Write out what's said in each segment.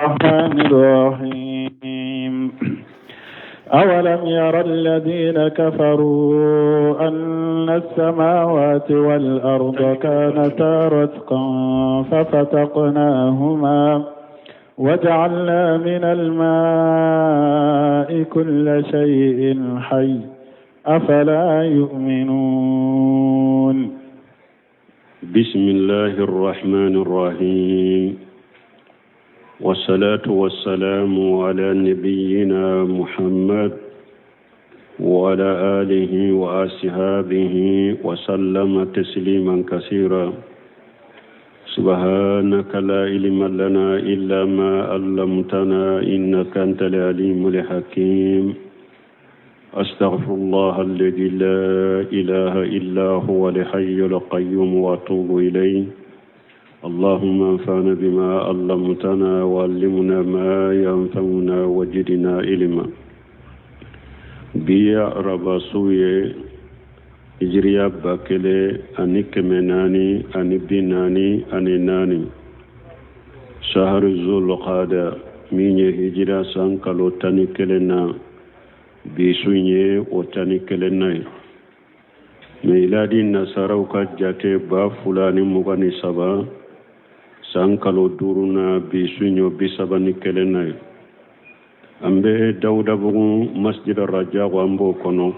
الرحمن الرحيم. أولم ير الذين كفروا أن السماوات والأرض كانتا رتقا ففتقناهما وجعلنا من الماء كل شيء حي أفلا يؤمنون. بسم الله الرحمن الرحيم، والصلاة والسلام على نبينا محمد وعلى آله وأصحابه وسلم تسليما كثيرا. سبحانك لا علم لنا إلا ما علمتنا إنك أنت العليم الحكيم. أستغفر الله الذي لا إله إلا هو الحي القيوم وأتوب إليه. اللهم انفعنا بما علمتنا وعلمنا ما ينفعنا وزدنا علما. Bi araba su ye, hijiriya 1444, sahari zulqada min ye hijira san kalo 11 na, bi su ye o 11 na ye. Miladi nasaraw ka jate 2023, san kalo duuru na, bi su ye 31 na ye. An bɛ Dawudabugu Masjid Rajago, an b'o kɔnɔ.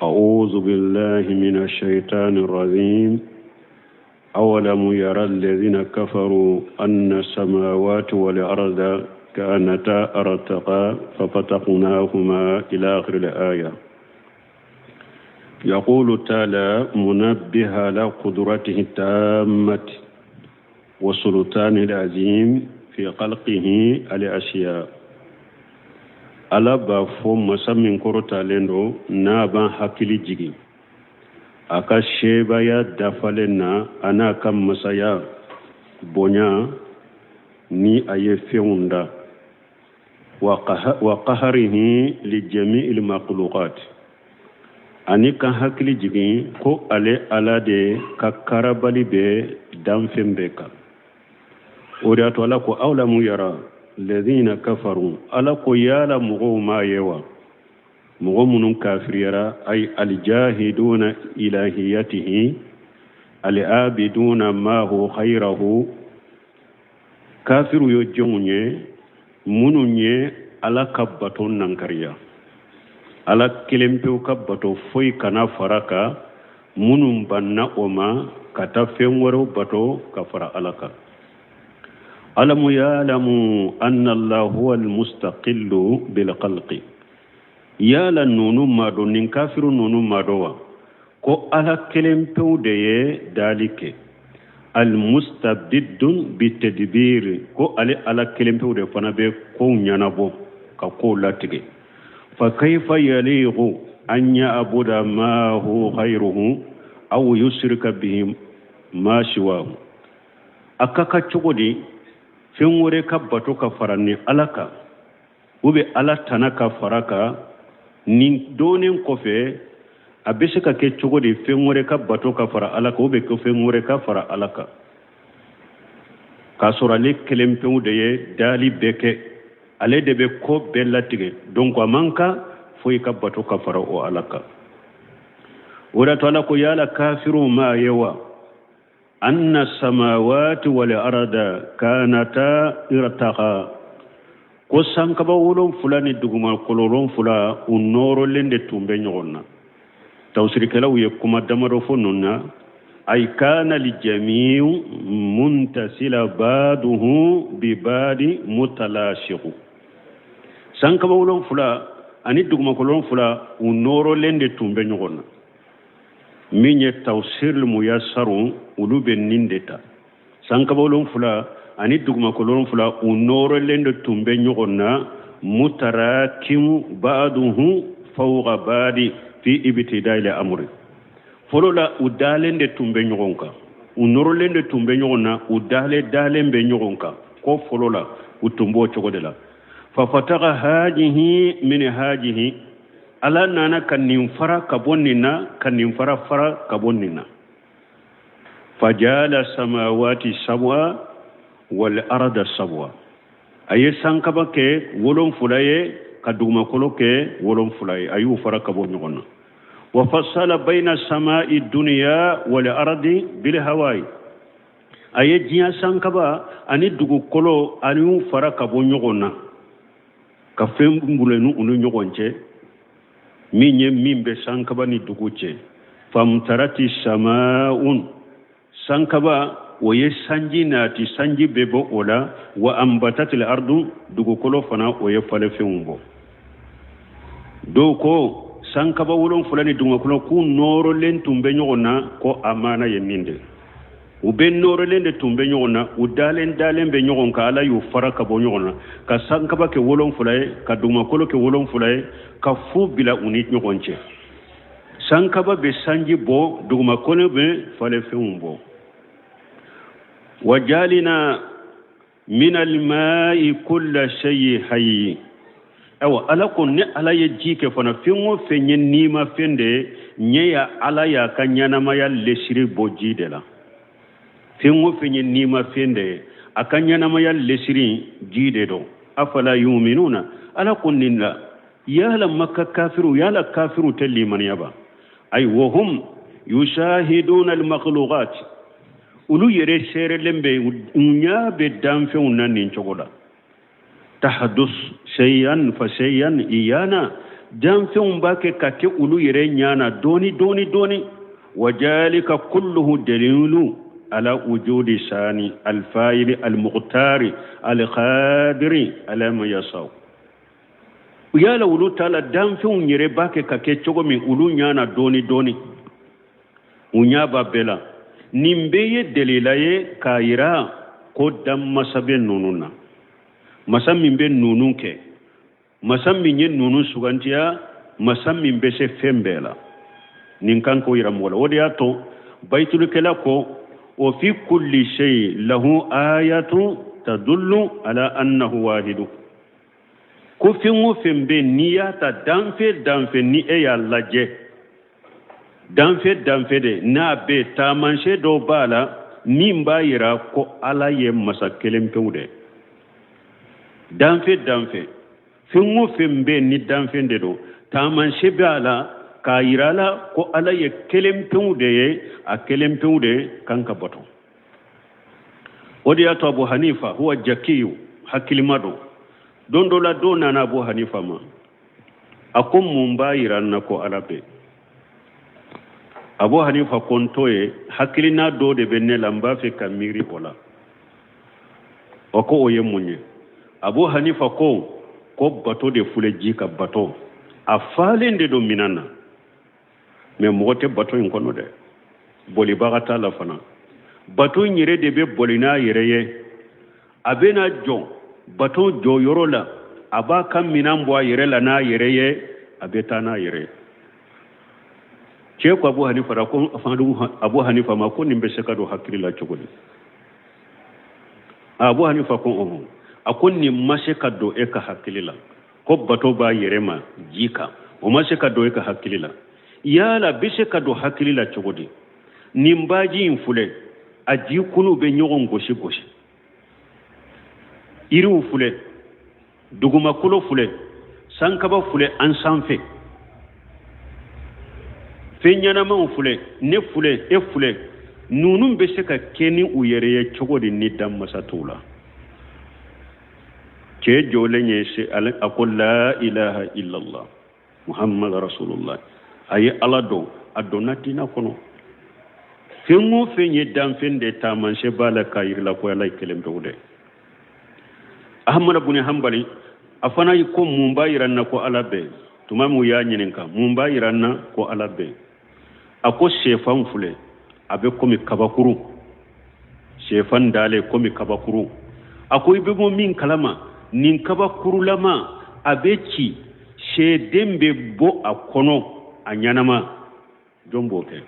أعوذ بالله من الشيطان الرجيم. أولم يرى الذين كفروا أن السماوات والأرض كانتا رتقا ففتقناهما إلى آخر الآية. يقول تعالى منبه على قدرته التامة وسلطانه العظيم في خلقه الأشياء. Ala b'a fɔ, masa min kɔrɔtalen don, n'a b'an hakili jigin a ka sebaya dafalen na, a n'a ka masaya bonya ni a ye fɛnw da, wa qaharihi li jami'il makhluqat, ani ka hakili jigin ko ale Ala de ka karabali bɛ danfɛn bɛɛ kan. O de y'a to Ala ko awlamu yara ladina kafaru. Ala ko yala mɔgɔw m'a ye wa, mɔgɔ minnu kafiriyara, ay aljahiduna ilahiyatihi alabiduna mahu khayrahu. Kafiru ye jɔnw ye minnu ye Ala ka bato nankariya, Ala kelen pewu ka bato foyi kana fara kan, minnu banna o ma ka taa fɛn wɛrɛw bato ka fara Ala kan. Alamu ya'lamu anna Allah huwa almustaqillu bil khalqi. Yala nunu ma dɔn, nin kafiru nunu ma dɔn wa, ko Ala kelen pewu de ye dali kɛ, almustabidun bitadbir, ko ale Ala kelen pewu de fana bɛ kow ɲɛnabɔ ka kow latigɛ. Fa kayfa yaliqu an ya'buda ma hu ghayruhu aw yusrika bihi ma siwahu. A ka ka cogo di fɛn wɛrɛ ka bato ka fara ni Ala kan, u bɛ Ala tana ka fara kan? Nin donnen kɔfɛ, a bɛ se ka kɛ cogo di fɛn wɛrɛ ka bato ka fara Ala kan, u bɛ kɛ fɛn wɛrɛ ka fara Ala kan, k'a sɔrɔ ale kelen pewu de ye dali bɛɛ kɛ, ale de bɛ ko bɛɛ latigɛ? Donc a man kan foyi ka bato ka fara o Ala kan. O de to Ala ko yala kafiruw m'a ye wa, anna samawati wal arda kanata irtaqa, ko sankaba 7 ni dugumakolo 7, u nɔrɔlen de tun bɛ ɲɔgɔn na. Tawsirikɛlaw ye kuma damadɔ fɔ ninnu na. Ay kana li jamiu muntasila baduhu bi badi mutalashiqu. Sankaba 7 ani dugumakolo 7, u nɔrɔlen de tun bɛ ɲɔgɔn na. Min ye tawsir muyassaru, olu bɛ nin de ta: sankaba 7 ani dugumakolo 7, u nɔrɔlen de tun bɛ ɲɔgɔn na, mutarakimu ba'duhu fawqa badi fi ibtida'il amri. Fɔlɔ la, u dalen de tun bɛ ɲɔgɔn kan, u nɔrɔlen de tun bɛ ɲɔgɔn na, u dalen dalen bɛ ɲɔgɔn kan. Ko fɔlɔ la, u tun b'o cogo de la. Fa fataga hajihi min hajihi, Ala nana ka nin fara ka bɔ nin na, ka nin fara fara ka bɔ nin na. Fajala samawati sab'a wal arda sab'a. A ye sankaba kɛ wolonfila ye ka dugumakolo kɛ wolonfila ye, a y'u fara ka bɔ ɲɔgɔn na. Wa fasala bayna samai duniya wal ardi bil hawai, a ye diɲɛ sankaba ani dugukolo a y'u fara ka bɔ ɲɔgɔn na ka fɛn bulenu u ni ɲɔgɔn cɛ, min ye min bɛ sankaba ni dugu cɛ. Famtarati samaun, sankaba o ye sanji nati, sanji bɛ bɔ o la. Wa ambatatil ardu, dugukolo fana o ye falefɛnw bɔ. Dɔw ko sankaba wolonfila ni dugumakolo k'u nɔrɔlen tun bɛ ɲɔgɔn na, ko a maana ye nin de, u bɛ nɔrɔlen de tun bɛ ɲɔgɔn na, u dalen dalen bɛ ɲɔgɔn kan. Ala y'u fara ka bɔ ɲɔgɔn na ka sankaba kɛ wolonfila ye, ka dugumakolo kɛ wolonfila ye, ka fu bila u ni ɲɔgɔn cɛ. Sankaba bɛ sanji bɔ, dugumakolo bɛ falenfɛnw bɔ. Wa jalina min almai kulla shay'in hayy. Ayiwa, Ala ko ne Ala ye ji kɛ fana fɛn o fɛn ye nima fɛn de ye, ɲɛ ya Ala y'a ka ɲɛnamaya lesiri bɔ ji de la. Fɛn o fɛn ye nima fɛn de ye, a ka ɲɛnamaya lesiri ji de don. Afala yuminuna, Ala ko nin la yala Maka kafiru, yala kafiru tɛ limaniya ba? Ayi, wahum yushahiduna almakhluqat, olu yɛrɛ seerelen bɛ, u ɲɛ bɛ danfɛnw na nin cogo la. Tahdus shay'an fa shay'an iyana, danfɛnw b'a kɛ ka kɛ olu yɛrɛ ɲɛ na dɔɔni dɔɔni dɔɔni. Wa jalika kulluhu dalilu ala wujudi sani alfa'ili almuqtari alqadiri ala ma yasaw. Yala olu t'a la danfɛnw yɛrɛ b'a kɛ ka kɛ cogo min olu ɲɛ na dɔɔni dɔɔni, u ɲɛ b'a bɛɛ la. Nin bɛɛ ye delila ye k'a yira ko danmasa bɛ ninnu na, masa min bɛ ninnu kɛ, masa min ye ninnu sugantiya, masa min bɛ se fɛn bɛɛ la. Nin kan k'o yira mɔgɔ la. O de y'a to bayitulikɛla ko o fi kulli shay lahu ayatu tadullu ala annahu wahidu, ko fɛn o fɛn bɛ n'i y'a ta danfɛn danfɛn, ni e y'a lajɛ danfɛn danfɛn de n'a bɛ taamasiyɛn dɔw b'a la min b'a yira ko Ala ye masa kelen pewu de. Danfɛn danfɛn, fɛn o fɛn bɛ ni danfɛn de don, taamasiyɛn b'a la k'a yira a la ko Ala ye kelen pewu de ye, a kelen pewu de kan ka bato. O de y'a to Abu Hanifa huwa jakiyu, hakilima don. Don dɔ la dɔ nana Abu Hanifa ma, a ko mun b'a yira n na ko Ala bɛ? Abu Hanifa ko n t'o ye, hakilina dɔ de bɛ ne la, n b'a fɛ ka miiri o la. O ko o ye mun ye? Abu Hanifa ko ko bato de filɛ, ji ka bato a falen de don minan na, mɛ mɔgɔ tɛ bato in kɔnɔ dɛ, bolibaga t'a la fana. Bato in yɛrɛ de bɛ boli n'a yɛrɛ ye, a bɛna jɔ bato jɔyɔrɔ la, a b'a ka minan bɔ a yɛrɛ la n'a yɛrɛ ye, a bɛ taa n'a yɛrɛ ye. Cɛ ko Abu Hanifa ko Abu Hanifa ma ko nin bɛ se ka don hakili la cogo di? Abu Hanifa ko ɔhɔn, a ko nin ma se ka don e ka hakili la ko bato b'a yɛrɛ ma ji kan, o ma se ka don e ka hakili la. Yala bɛ se ka don hakili la cogo di? Nin baji in filɛ, a ji kunu bɛ ɲɔgɔn gosi gosi, yiriw filɛ, dugumakolo filɛ, sankaba filɛ an sanfɛ, fɛn ɲɛnamaw filɛ, ne filɛ, e filɛ, ninnu bɛ se ka kɛ ni u yɛrɛ ye cogo di ni danmasa t'u la? Cɛ jɔlen ye se, a ko la ilaha illallah muhammad rasulullah. A ye Ala dɔn, a donna diinɛ kɔnɔ. Fɛn o fɛn ye danfɛn de, taamasiyɛn b'a la k'a yir'i la ko Ala ye kelen pewu de. Ahmad bun Hanbali a fana ko mun b'a yira n na ko Ala bɛ? Tuma min u y'a ɲininka mun b'a yira n na ko Ala bɛ, a ko sɛfan filɛ, a bɛ komi kabakuru, sɛfan dalen komi kabakuru. A ko i bɛ bɔ min kalama, nin kabakurulama a bɛ ci, sɛden bɛ bɔ a kɔnɔ a ɲɛnama, jɔn b'o kɛ?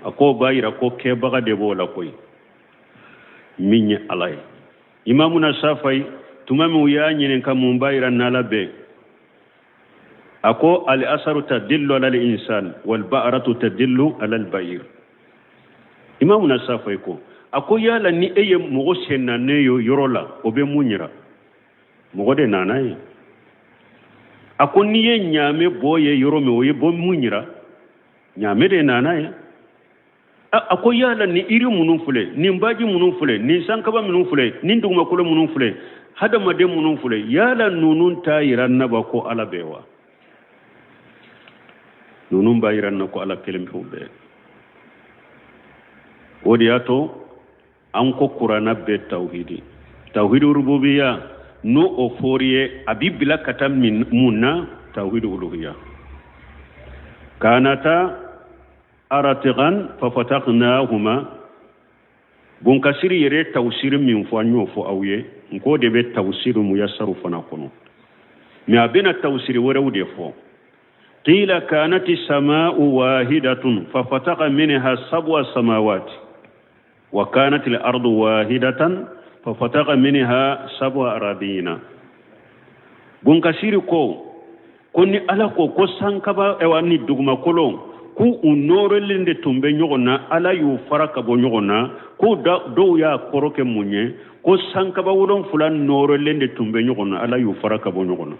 A ko b'a yira ko kɛbaga de b'o la koyi, min ye Ala ye. Imamuna Safai tuma min u y'a ɲininka mun b'a yira n'Ala bɛ, a ko al asaru tadillu ala al insan wal ba'ratu tadillu ala al ba'ir. Imamuna Safai ko A ko yala ni e ye mɔgɔ sen nanen ye yɔrɔ la, o bɛ mun yira? Mɔgɔ de nana ye. A ko n'i ye ɲaamɛ bɔ ye yɔrɔ min, o ye bɔ mun yira? Ɲaamɛ de nana ye. A ko yala ni iri minnu filɛ, nin baji minnu filɛ, nin sankaba minnu filɛ, nin dugumakolo minnu filɛ, hadamaden minnu filɛ, yala ninnu t'a yira n na ba ko Ala bɛ wa? Ninnu b'a yira n na ko Ala kelen pewu bɛ. O de y'a to an ko kuranna bɛɛ tawhidi, tawhidi rububiya, n'o o fɔr'i ye, a b'i bila ka taa mun na? Tawhidi uluhiya. Kanata aratigan fafataknahuma. Bunkasiri yɛrɛ tawusiri min fɔ, an y'o fɔ aw ye, n k'o de bɛ tawusiri muyasaru fana kɔnɔ, mɛ a bɛna tawusiri wɛrɛw de fɔ. Qila kanati sama'u wahidatun fafataka minha sab'a samawati wa kanat al-ardu wahidatan fafataka minha sab'a aradina. Bunkasiri ko ni Ala ko ko sankaba ewa ni dugumakolo ko u nɔrɔlen de tun bɛ ɲɔgɔn na, Ala y'u fara ka bɔ ɲɔgɔn na, ko dɔw y'a kɔrɔ kɛ mun ye? Ko sankaba 7 nɔrɔlen de tun bɛ ɲɔgɔn na, Ala y'u fara ka bɔ ɲɔgɔn na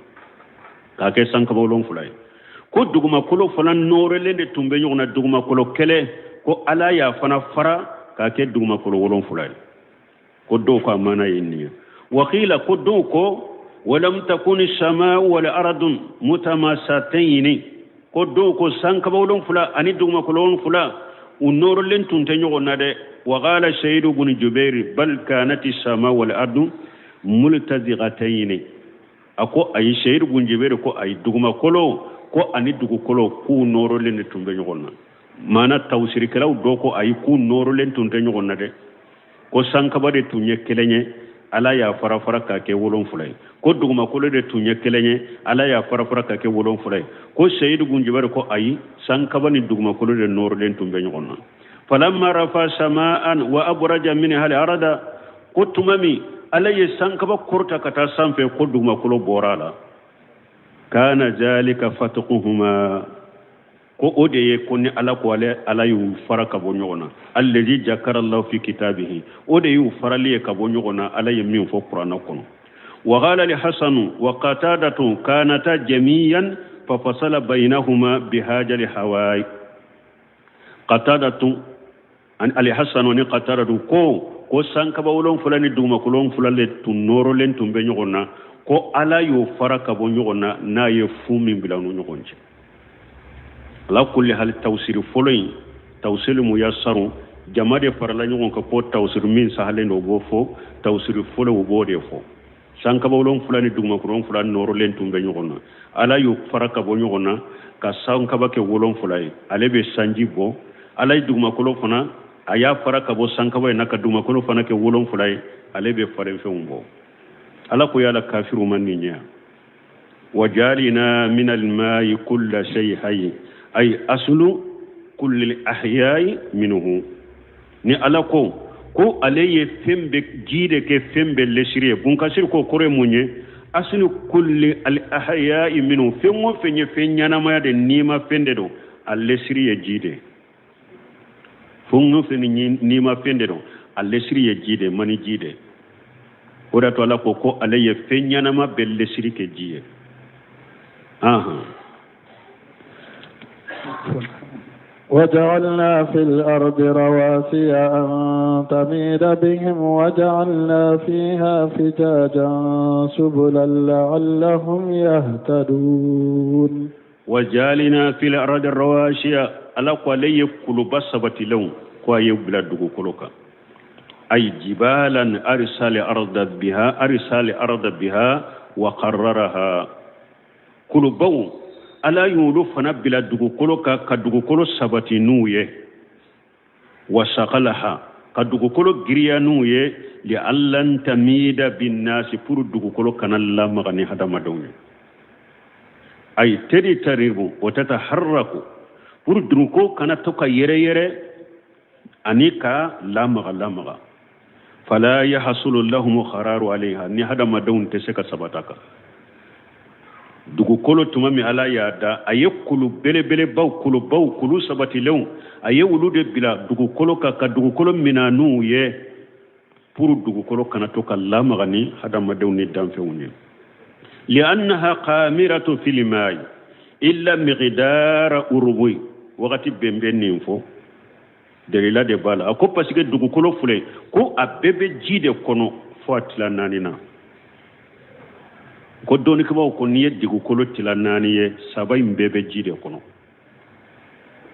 k'a kɛ sankaba 7 ye. Ko dugumakolo fana nɔrɔlen de tun bɛ ɲɔgɔn na, dugumakolo kɛlɛ, ko Ala y'a fana fara k'a kɛ dugumakolo 7 ye. Ko dɔw ko a maana ye nin ye. Wakila, ko dɔw ko walam takuni samau wal ardun mutamasatayni, ko dɔw ko sankaba 7 ani dugumakolo 7 u nɔrɔlen tun tɛ ɲɔgɔn na dɛ. Wa qala Sayidu bun Jubairi bal kanati samau wal ardu multazighatayni. A ko ayi, Sayidu bun Jubairi ko ayi, dugumakolo ko ani dugukolo k'u nɔrɔlen de tun bɛ ɲɔgɔn na. Maana tawusirikɛlaw dɔw ko ayi, k'u nɔrɔlen tun tɛ ɲɔgɔn na dɛ, ko sankaba de tun ye kelen ye, Ala y'a fara fara k'a kɛ 7 ye. Ko dugumakolo de tun ye kelen ye, Ala y'a fara fara k'a kɛ 7 ye. Ko Seyidu bun Jubairu ko ayi, sankaba ni dugumakolo de nɔrɔlen tun bɛ ɲɔgɔn na. Falamma rafa samaan wa abraja minha al-arada, ko tuma min Ala ye sankaba kɔrɔta ka taa sanfɛ, ko dugumakolo bɔra a la. Kana zalika fatquhuma, ko o de ye ko ni Ala ko ale Ala y'u fara ka bɔ ɲɔgɔn na, allazi jakara Allahu fi kitabihi, o de y'u farali ye ka bɔ ɲɔgɔn na, Ala ye min fɔ Kuranɛ kɔnɔ. Wa qala li Hasanu wa Qatadatu kanata jamiyan fa fasala bainahuma bihajali hawai. Qatadatu ani Ali Hasanu ni Qatadatu ko sankaba 7 ni dugumakolo 7 le tun nɔrɔlen tun bɛ ɲɔgɔn na, ko Ala y'o fara ka bɔ ɲɔgɔn na n'a ye fu min bila u ni ɲɔgɔn cɛ. Ala kulli hali tawsiri fɔlɔ in, tawsiri muyasaru, jama de farala ɲɔgɔn kan ko tawsiri min sahalen don, o b'o fɔ. Tawsiri fɔlɔ, o b'o de fɔ. Sankaba 7 ni dugumakolo 7 nɔrɔlen tun bɛ ɲɔgɔn na, Ala y'o fara ka bɔ ɲɔgɔn na ka sankaba kɛ 7 ye, ale bɛ sanji bɔ. Ala ye dugumakolo fana, a y'a fara ka bɔ sankaba in na ka dugumakolo fana kɛ 7 ye, ale bɛ falenfɛnw bɔ. Ala ko yala kafiru man nin ɲɛ. Wajalina min almai kulla shay hayy, ay aslu kulli ahyai minhu. Ni Ala ko ale ye fɛn bɛɛ ji de kɛ fɛn bɛɛ lesiri ye. Bunkasiri ko kɔrɔ ye mun ye? Aslu kulli al ahyai minhu, fɛn o fɛn ye fɛn ɲɛnamaya de, nima fɛn de don, a lesiri ye ji de. Fɛn o fɛn ni nima fɛn de don, a lesiri ye ji de, mani ji de. O de to Ala ko ale ye fɛn ɲɛnama bɛɛ lesiri kɛ ji ye. وجعلنا في الأرض رواسي أن تميد بهم وجعلنا فيها فجاجا سبلا لعلهم يهتدون. وجعلنا في الأرض رواسي، ala ko ale ye kuluba sabatilenw ko a ye bila dugukolo kan, ay jibalan arsali arda biha, arsali arda biha wa qarraraha. Kulubaw ala y'olu fana bila dugukolo kan ka dugukolo sabati n'u ye, wa saqalaha, ka dugukolo giriya n'u ye, li allan tamida binnasi, pour dugukolo kana lamaga ni hadamadenw ye. Ay teri taribu wa tataharraku, pour dugukolo kana to ka yɛrɛ yɛrɛ ani ka lamaga lamaga. Fala yahsulu lahum khararu alayha, ni hadamadenw tɛ se ka sabata kan. Dugukolo tuma min Ala y'a da, a ye kulu belebelebaw, kulubaw, kulu sabatilenw, a ye olu de bila dugukolo kan ka dugukolo mina n'u ye pour dugukolo kana to ka lamaga ni hadamadenw ni danfɛnw ye. Li'annaha qamiratu fil ma'i illa miqdara urubui. Wagati bɛɛ n bɛ nin fɔ, delila de b'a la. A ko parce que dugukolo filɛ ko a bɛɛ bɛ ji de kɔnɔ fo a tila naani na. Ko dɔnnikɛbaaw ko n'i ye dugukolo tila naani ye, saba in bɛɛ bɛ ji de kɔnɔ,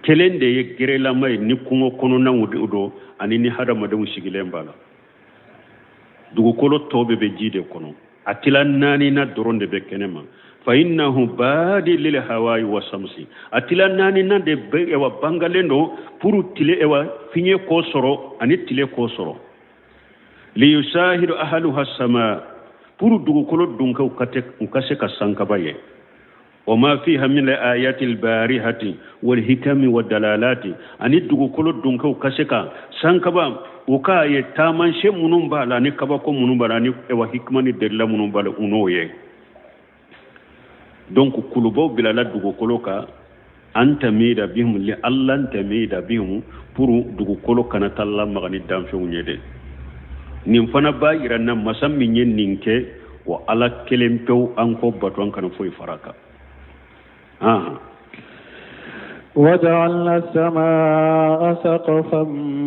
kelen de ye gerelama ye ni kungo kɔnɔnaw de don ani ni hadamadenw sigilen b'a la. Dugukolo tɔ bɛɛ bɛ ji de kɔnɔ, a tila naani na dɔrɔn de bɛ kɛnɛ ma. Fa innahu baadi lil hawayi wa samsi, a tila naani na de bɛ ewa bangalen don pour tile ewa fiɲɛ k'o sɔrɔ ani tile k'o sɔrɔ. Liyusahidu ahaluha sama, pour dugukolo dunkew u ka se ka sankaba ye. Wa ma fiha min ayati albarihati wal hikami wa dalalati, ani dugukolo dunkew ka se ka sankaba u k'a ye taamasiyɛn minnu b'a la ani kabako minnu b'a la ani ewa hikima ni delila minnu b'a la u n'o ye. Donc kulubaw bilala dugukolo kan an tamida bihim li alla tamida bihim, pour dugukolo kana taa lamaga ni danfɛnw ye dɛ. Nin fana b'a yira na masa min ye nin kɛ, o Ala kelen pewu, an k'o bato, an kana foyi fara a kan. وجعلنا السماء سقفا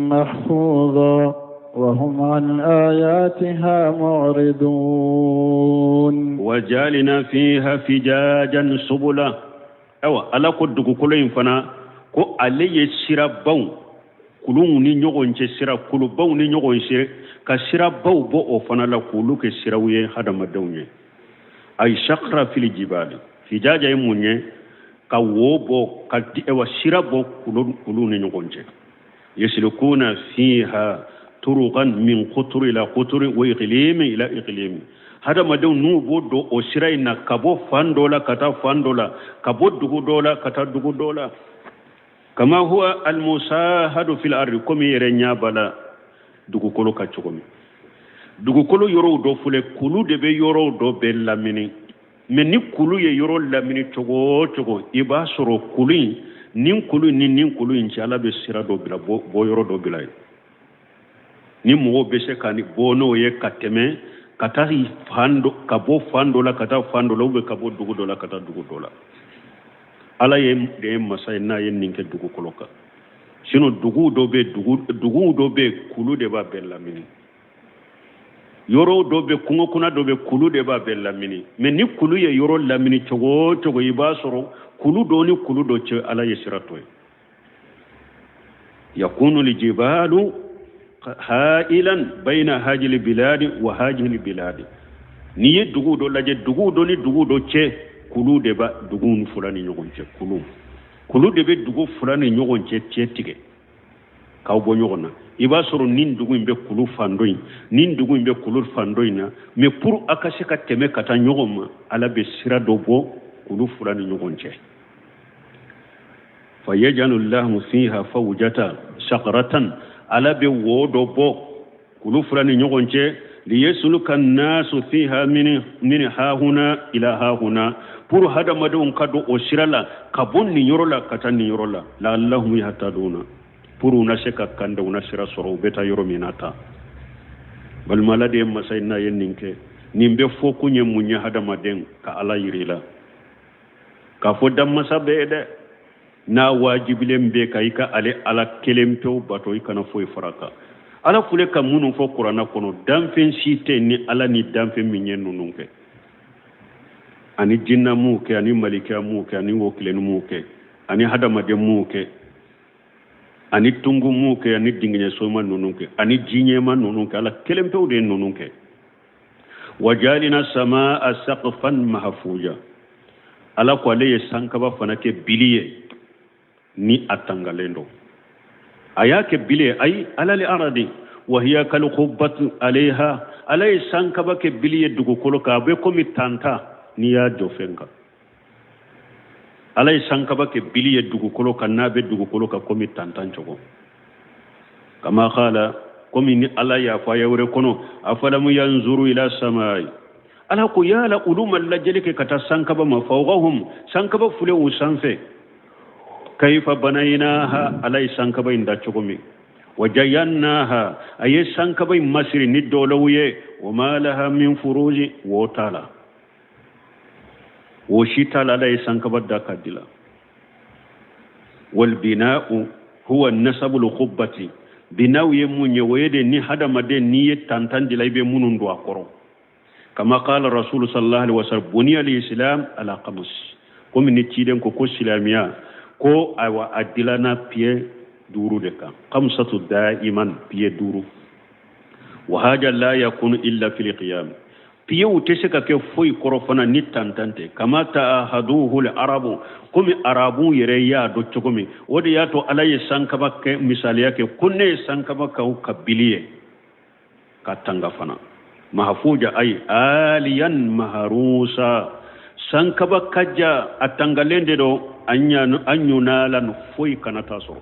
محفوظا وهم عن آياتها معرضون. وجعلنا فيها فجاجا سبلا. Awa Ala ko dugukolo in fana ko ale ye sirabaw kulunw ni ɲɔgɔn cɛ, sira kulubaw ni ɲɔgɔn cɛ, ka sirabaw bɔ o fana la k'olu kɛ siraw ye hadamadenw ye. Ay shakra fil jibali, fijaja ye mun ye? Ka wo bɔ, ka ewa sira bɔ kulu ni ɲɔgɔn cɛ. Yaslukuna fiha turuqan min quturi ila quturi wa iqlimi ila iqlimi. Hadamadenw n'u b'o don o sira in na ka bɔ fan dɔ la ka taa fan dɔ la, ka bɔ dugu dɔ la ka taa dugu dɔ la. Kama huwa almusahadu fil ardi, komi yɛrɛ ɲɛ b'a la dugukolo ka cogo min. Dugukolo yɔrɔw dɔ filɛ, kulu de bɛ yɔrɔw dɔ bɛɛ lamini. Mais ni kulu ye yɔrɔ lamini cogo o cogo, i b'a sɔrɔ kulu in ni kulu ni ni kulu in cɛ, Ala bɛ sira dɔ bila, bɔ yɔrɔ dɔ bila yen ni mɔgɔw bɛ se ka bɔ n'o ye ka tɛmɛ ka taa fan dɔ, ka bɔ fan dɔ la ka taa fan dɔ la, ou bien ka bɔ dugu dɔ la ka taa dugu dɔ la. Ala ye de ye masa ye n'a ye nin kɛ dugukolo kan. Sinon dugu dɔ bɛ, dugu dɔ bɛ, kulu de b'a bɛɛ lamini. Yɔrɔ dɔ bɛ, kungo kɔnɔ dɔ bɛ, kulu de b'a bɛɛ lamini. Mais ni kulu ye yɔrɔ lamini cogo o cogo, i b'a sɔrɔ kulu dɔ ni kulu dɔ cɛ, Ala ye sira to ye. Yakunu lijibalu hailan bayna hajili biladi wa hajili biladi. N'i ye dugu dɔ lajɛ, dugu dɔ ni dugu dɔ cɛ, kulu de b'a dugu ni fila ni ɲɔgɔn cɛ. Kulu de bɛ dugu fila ni ɲɔgɔn cɛ cɛ tigɛ k'aw bɔ ɲɔgɔn na. I b'a sɔrɔ nin dugu in bɛ kulu fan dɔ in, nin dugu in bɛ kulu fan dɔ in na. Mais pour a ka se ka tɛmɛ ka taa ɲɔgɔn ma, Ala bɛ sira dɔ bɔ kulu fila ni ɲɔgɔn cɛ. Fa yajalu lahu fiha fawjata sakratan, Ala bɛ wo dɔ bɔ kulu fila ni ɲɔgɔn cɛ. Liyasluka nasu fiha min hahuna ila hahuna, pour hadamadenw ka don o sira la ka bɔ nin yɔrɔ la ka taa nin yɔrɔ la. La'allahum yahtaduna, pour u na se ka kanda, u na sira sɔrɔ u bɛ taa yɔrɔ min na ta. Balima, Ala de ye masa ye n'a ye nin kɛ. Nin bɛ fɔ kun ye mun ye? Hadamaden ka Ala yiri la k'a fɔ danmasa bɛɛ ye dɛ, n'a wajibilen bɛ ka i ka ale Ala kelen pewu bato, i kana foyi fara kan. Ala filɛ ka minnu fɔ kuranna kɔnɔ, danfɛn si tɛ ni Ala ni danfɛn min ye ninnu kɛ, ani jinna m'u kɛ, ani malikiya m'u kɛ, ani wokilenni m'u kɛ, ani hadamaden m'u kɛ, ani tungu m'u kɛ, ani dingɛsoma ninnu kɛ, ani jiɲɛma ninnu kɛ. Ala kelen pewu de ye ninnu kɛ. Wajalina samaa saqfan mahfuja, Ala ko ale ye sankaba fana kɛ bili ye ni a tangalen don. A y'a kɛ bili ye ayi ala li aradi wa hiya kal qubbatu alayha. Ala ye sankaba kɛ bili ye dugukolo kan, a bɛ komi tanta n'i y'a jɔ fɛn kan. Ala ye sankaba kɛ bili ye dugukolo kan, n'a bɛ dugukolo kan komi tantan cogo. Kama qala, komi ni Ala y'a fɔ aya wɛrɛ kɔnɔ, afalamu yanzuru ila samai. Ala ko yala olu ma lajɛli kɛ ka taa sankaba ma, fawqahum, sankaba filɛ u sanfɛ, kaifa banaynaha, Ala ye sankaba in da cogo min, wa jayannaha, a ye sankaba in masiri ni dɔlɔw ye, wa ma laha min furuji, wo t'a la, wo si t'a la, Ala ye sankaba da ka dila. Wal bina'u huwa nasabul khubbati, binaw ye mun ye? O ye de ni hadamaden n'i ye tantan dila, i bɛ minnu don a kɔrɔ. Kama qala rasulu sallallahu alaihi wasallam, buniya al-islam ala khamas, komi ni ciden ko ko silamɛya ko ayiwa a dilanna piye duuru de kan, khamsatu daiman, piye duuru, wa haja la yakunu illa fil qiyam, piyew tɛ se ka kɛ foyi kɔrɔ fana ni tantan tɛ. Kama ta'ahaduhu al-arabu, komi arabu yɛrɛ y'a dɔn cogo min, o de y'a to Ala ye sankaba kɛ misaliya kɛ ko ne ye sankaba k'aw ka bili ye ka tanga fana, mahafuja ay aliyan maharusa, sankaba ka ja, a tangalen de don, an ɲunalan foyi kana taa sɔrɔ.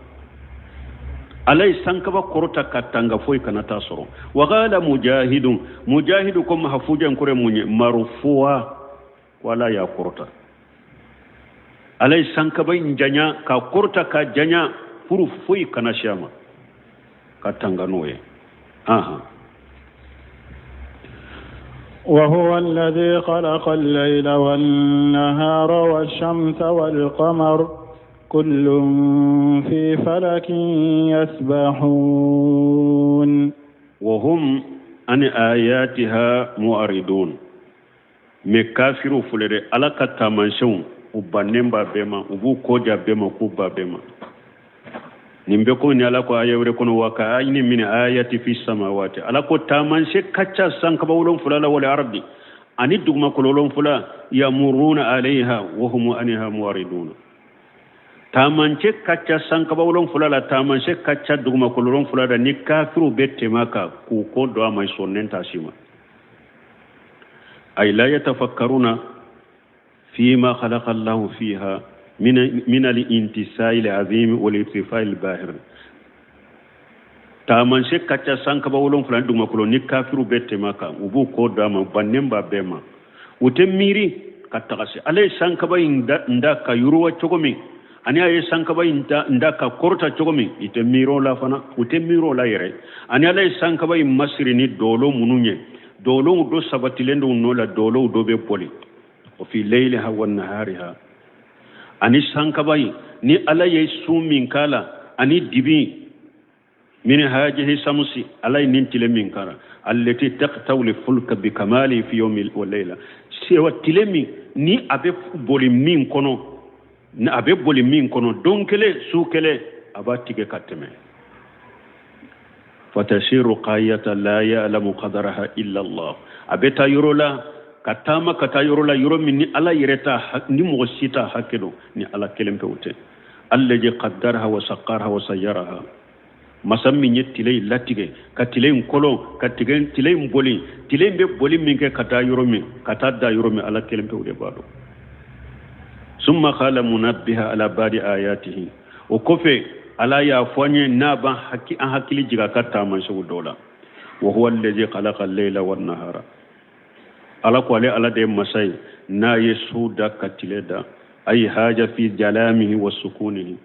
Ala ye sankaba kɔrɔta ka tanga, foyi kana taa sɔrɔ. Wa qala mujahidun, mujahidu ko mahafuja in kɔrɔ ye mun ye? Marufuwa, ko Ala y'a kɔrɔta, Ala ye sankaba in janya ka kɔrɔta ka janya furu foyi kana si a ma, ka tanga n'o ye. Aha. وهو الذي خلق الليل والنهار والشمس والقمر كل في فلك يسبحون. وهم عن آياتها معرضون. Mais kafiru filɛ dɛ, Ala ka taamasiyɛnw u bannen b'a bɛɛ ma, u b'u kɔja bɛɛ ma, k'u ba bɛɛ ma. Nin bɛ komi ni Ala ko aya wɛrɛ kɔnɔ, wa ka ayini min ayati fi samawati, Ala ko taamasiyɛn ka ca sankaba wolonfila la, wal ardi, ani dugumakolo wolonfila, yamuruna alayha wa hum anha mu'riduna. Taamasiyɛn ka ca sankaba wolonfila la, taamasiyɛn ka ca dugumakolo wolonfila la, ni kafiru bɛ tɛmɛ a kan k'u kɔ don a ma, sɔnnen t'a si ma. Ay la yatafakkaruna fima khalaqa Allahu fiha min al-intisai al-azim wal irtifai al-bahir. Taamasiyɛn ka ca sankaba wolonfila ni dugumakolo, ni kafiru bɛ tɛmɛ a kan, u b'u kɔ don a ma, bannen b'a bɛɛ ma, u tɛ miiri ka tagasi Ala ye sankaba in da ka yiriwa cogo min, ani a ye sankaba in da ka kɔrɔta cogo min, i tɛ miiri o la fana, u tɛ miiri o la yɛrɛ. Ani Ala ye sankaba in masiri ni dɔlɔ minnu ye, dɔlɔw dɔ sabatilen don nɔ la, dɔlɔw dɔ bɛ boli, o fi layliha wa nahariha. Ani sankaba in ni Ala ye sun min k'a la, ani dibi, min hajihi samusi, Ala ye nin tile min k'a la, allati taqtaw li fulka bi kamali fi yawmi wa layla, sewa tile min ni a bɛ boli min kɔnɔ, ni a bɛ boli min kɔnɔ don kelen su kelen, a b'a tigɛ ka tɛmɛ. Fatasiru qayata la ya'lamu qadaraha illa Allah, a bɛ taa yɔrɔ la ka taama ka taa yɔrɔ la, yɔrɔ min ni Ala yɛrɛ t'a, ni mɔgɔ si t'a hakɛ dɔn, ni Ala kelen pewu tɛ. Allazi qaddaraha wa saqqaraha wa sayyaraha, masa min ye tile in latigɛ ka tile in kolon ka tile in boli, tile in bɛ boli min kɛ ka taa yɔrɔ min, ka taa da yɔrɔ min, Ala kelen pewu de b'a dɔn. Summa qala munabbiha ala badi ayatihi, o kɔfɛ Ala y'a fɔ an ye n'a b'an an hakili jigin a ka taamasiyɛnw dɔw la. Wa huwa allazi khalaqa al-layla wan-nahara, Ala ko ale Ala de ye masa ye n'a ye su da ka tile da, ay haja fi jalamihi wa sukunihi,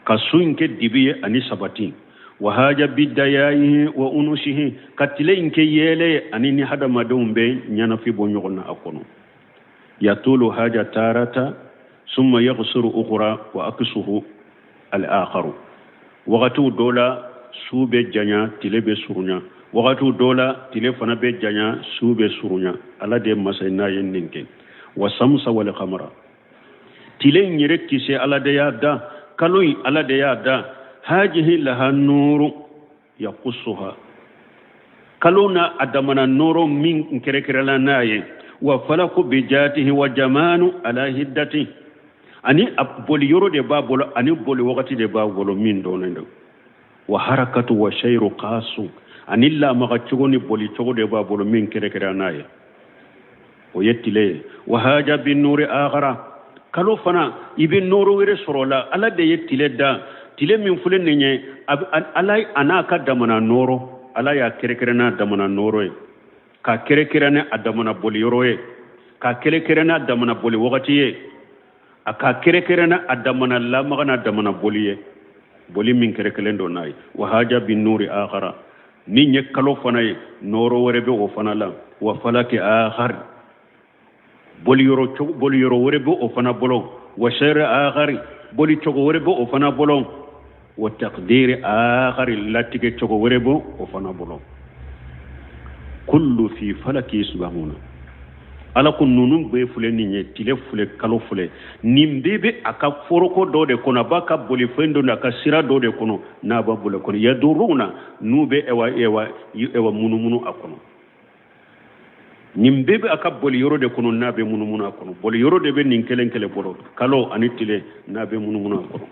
ka su in kɛ dibi ye ani sabati, wa haja bi dayayihi wa unusihi, ka tile in kɛ yeele ye ani ni hadamadenw bɛ ɲɛnafi bɔ ɲɔgɔn na a kɔnɔ. Yatulu haja tarata summa yaghsuru ukhra wa aksuhu al-akharu, wagatiw dɔ la su bɛ janya, tile bɛ surunya, wagatiw dɔ la tile fana bɛ janya, su bɛ surunya. Ala de ye masa ye n'a ye nin kɛ. Wa samsa wal qamara, tile in yɛrɛ kisɛ Ala de y'a da, kalo in Ala de y'a da. Hajihi laha nuru yaqussuha, kalo na a damana nɔɔrɔ min kɛrɛkɛrɛla n'a ye. Wa falaku bi jatihi wa jamanu ala hiddati, ani a boli yɔrɔ de b'a bolo, ani boli wagati de b'a bolo min dɔnnen don. Wa harakatu wa shayru qasu, ani lamaga cogo ni boli cogo de b'a bolo min kɛrɛkɛrɛ n'a ye, o ye tile ye. Wa haja bin nuri akhara, kalo fana i bɛ nɔɔrɔ wɛrɛ sɔrɔ o la. Ala de ye tile da, tile min filɛ nin ye, Ala a n'a ka damana nɔɔrɔ, Ala y'a kɛrɛkɛrɛ n'a damana nɔɔrɔ ye. K'a kɛrɛkɛrɛ ni a damana boli yɔrɔ ye, k'a kɛrɛkɛrɛ n'a damana boli wagati ye, a k'a kɛrɛkɛrɛ n'a a damana lamaga n'a damana boli ye, boli min kɛrɛkɛlen don n'a ye. Wa haja bin nuri akhara, min ye kalo fana ye, nɔɔrɔ wɛrɛ bɛ o fana la. Wa falaki akhar, boli yɔrɔ wɛrɛ bɛ o fana bolo. Wa seyri akhari, boli cogo wɛrɛ bɛ o fana bolo. Wa taqdiri akhari, latigɛ cogo wɛrɛ bɛ o fana bolo. Kullu fi falaki yasbahuna, ala ko ninnu bɛɛ filɛ nin ye, tile filɛ, kalo filɛ, nin bɛɛ bɛ a ka foroko dɔ de kɔnɔ, a b'a ka bolifɛn dɔ a ka sira dɔ de kɔnɔ, n'a b'a bolo kɔnɔ, yaduruna, n'u bɛ ewa ewa ewa munumunu a kɔnɔ. Nin bɛɛ bɛ a ka boli yɔrɔ de kɔnɔ, n'a bɛ munumunu a kɔnɔ. Boli yɔrɔ de bɛ nin kelen kelen bolo, kalo ani tile, n'a bɛ munumunu a kɔnɔ.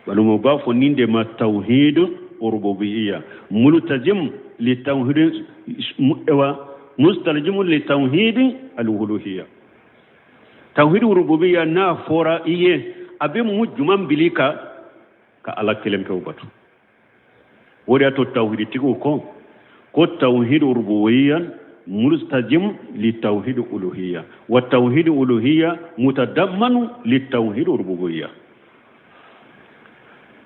Balimaw, b'a fɔ nin de ma tawhid rububiyya multazim li tawhid, ewa mustalzimu li tawhid al-uluhiyya. Tawhid rububiyya n'a fɔra i ye, a bɛ mun juman bili ka ka Ala kelen pewu bato. O de y'a to tawhiditigiw ko tawhid rububiyya mustajim li tawhid uluhiyya wa tawhid uluhiyya mutadammanu li tawhid rububiyya.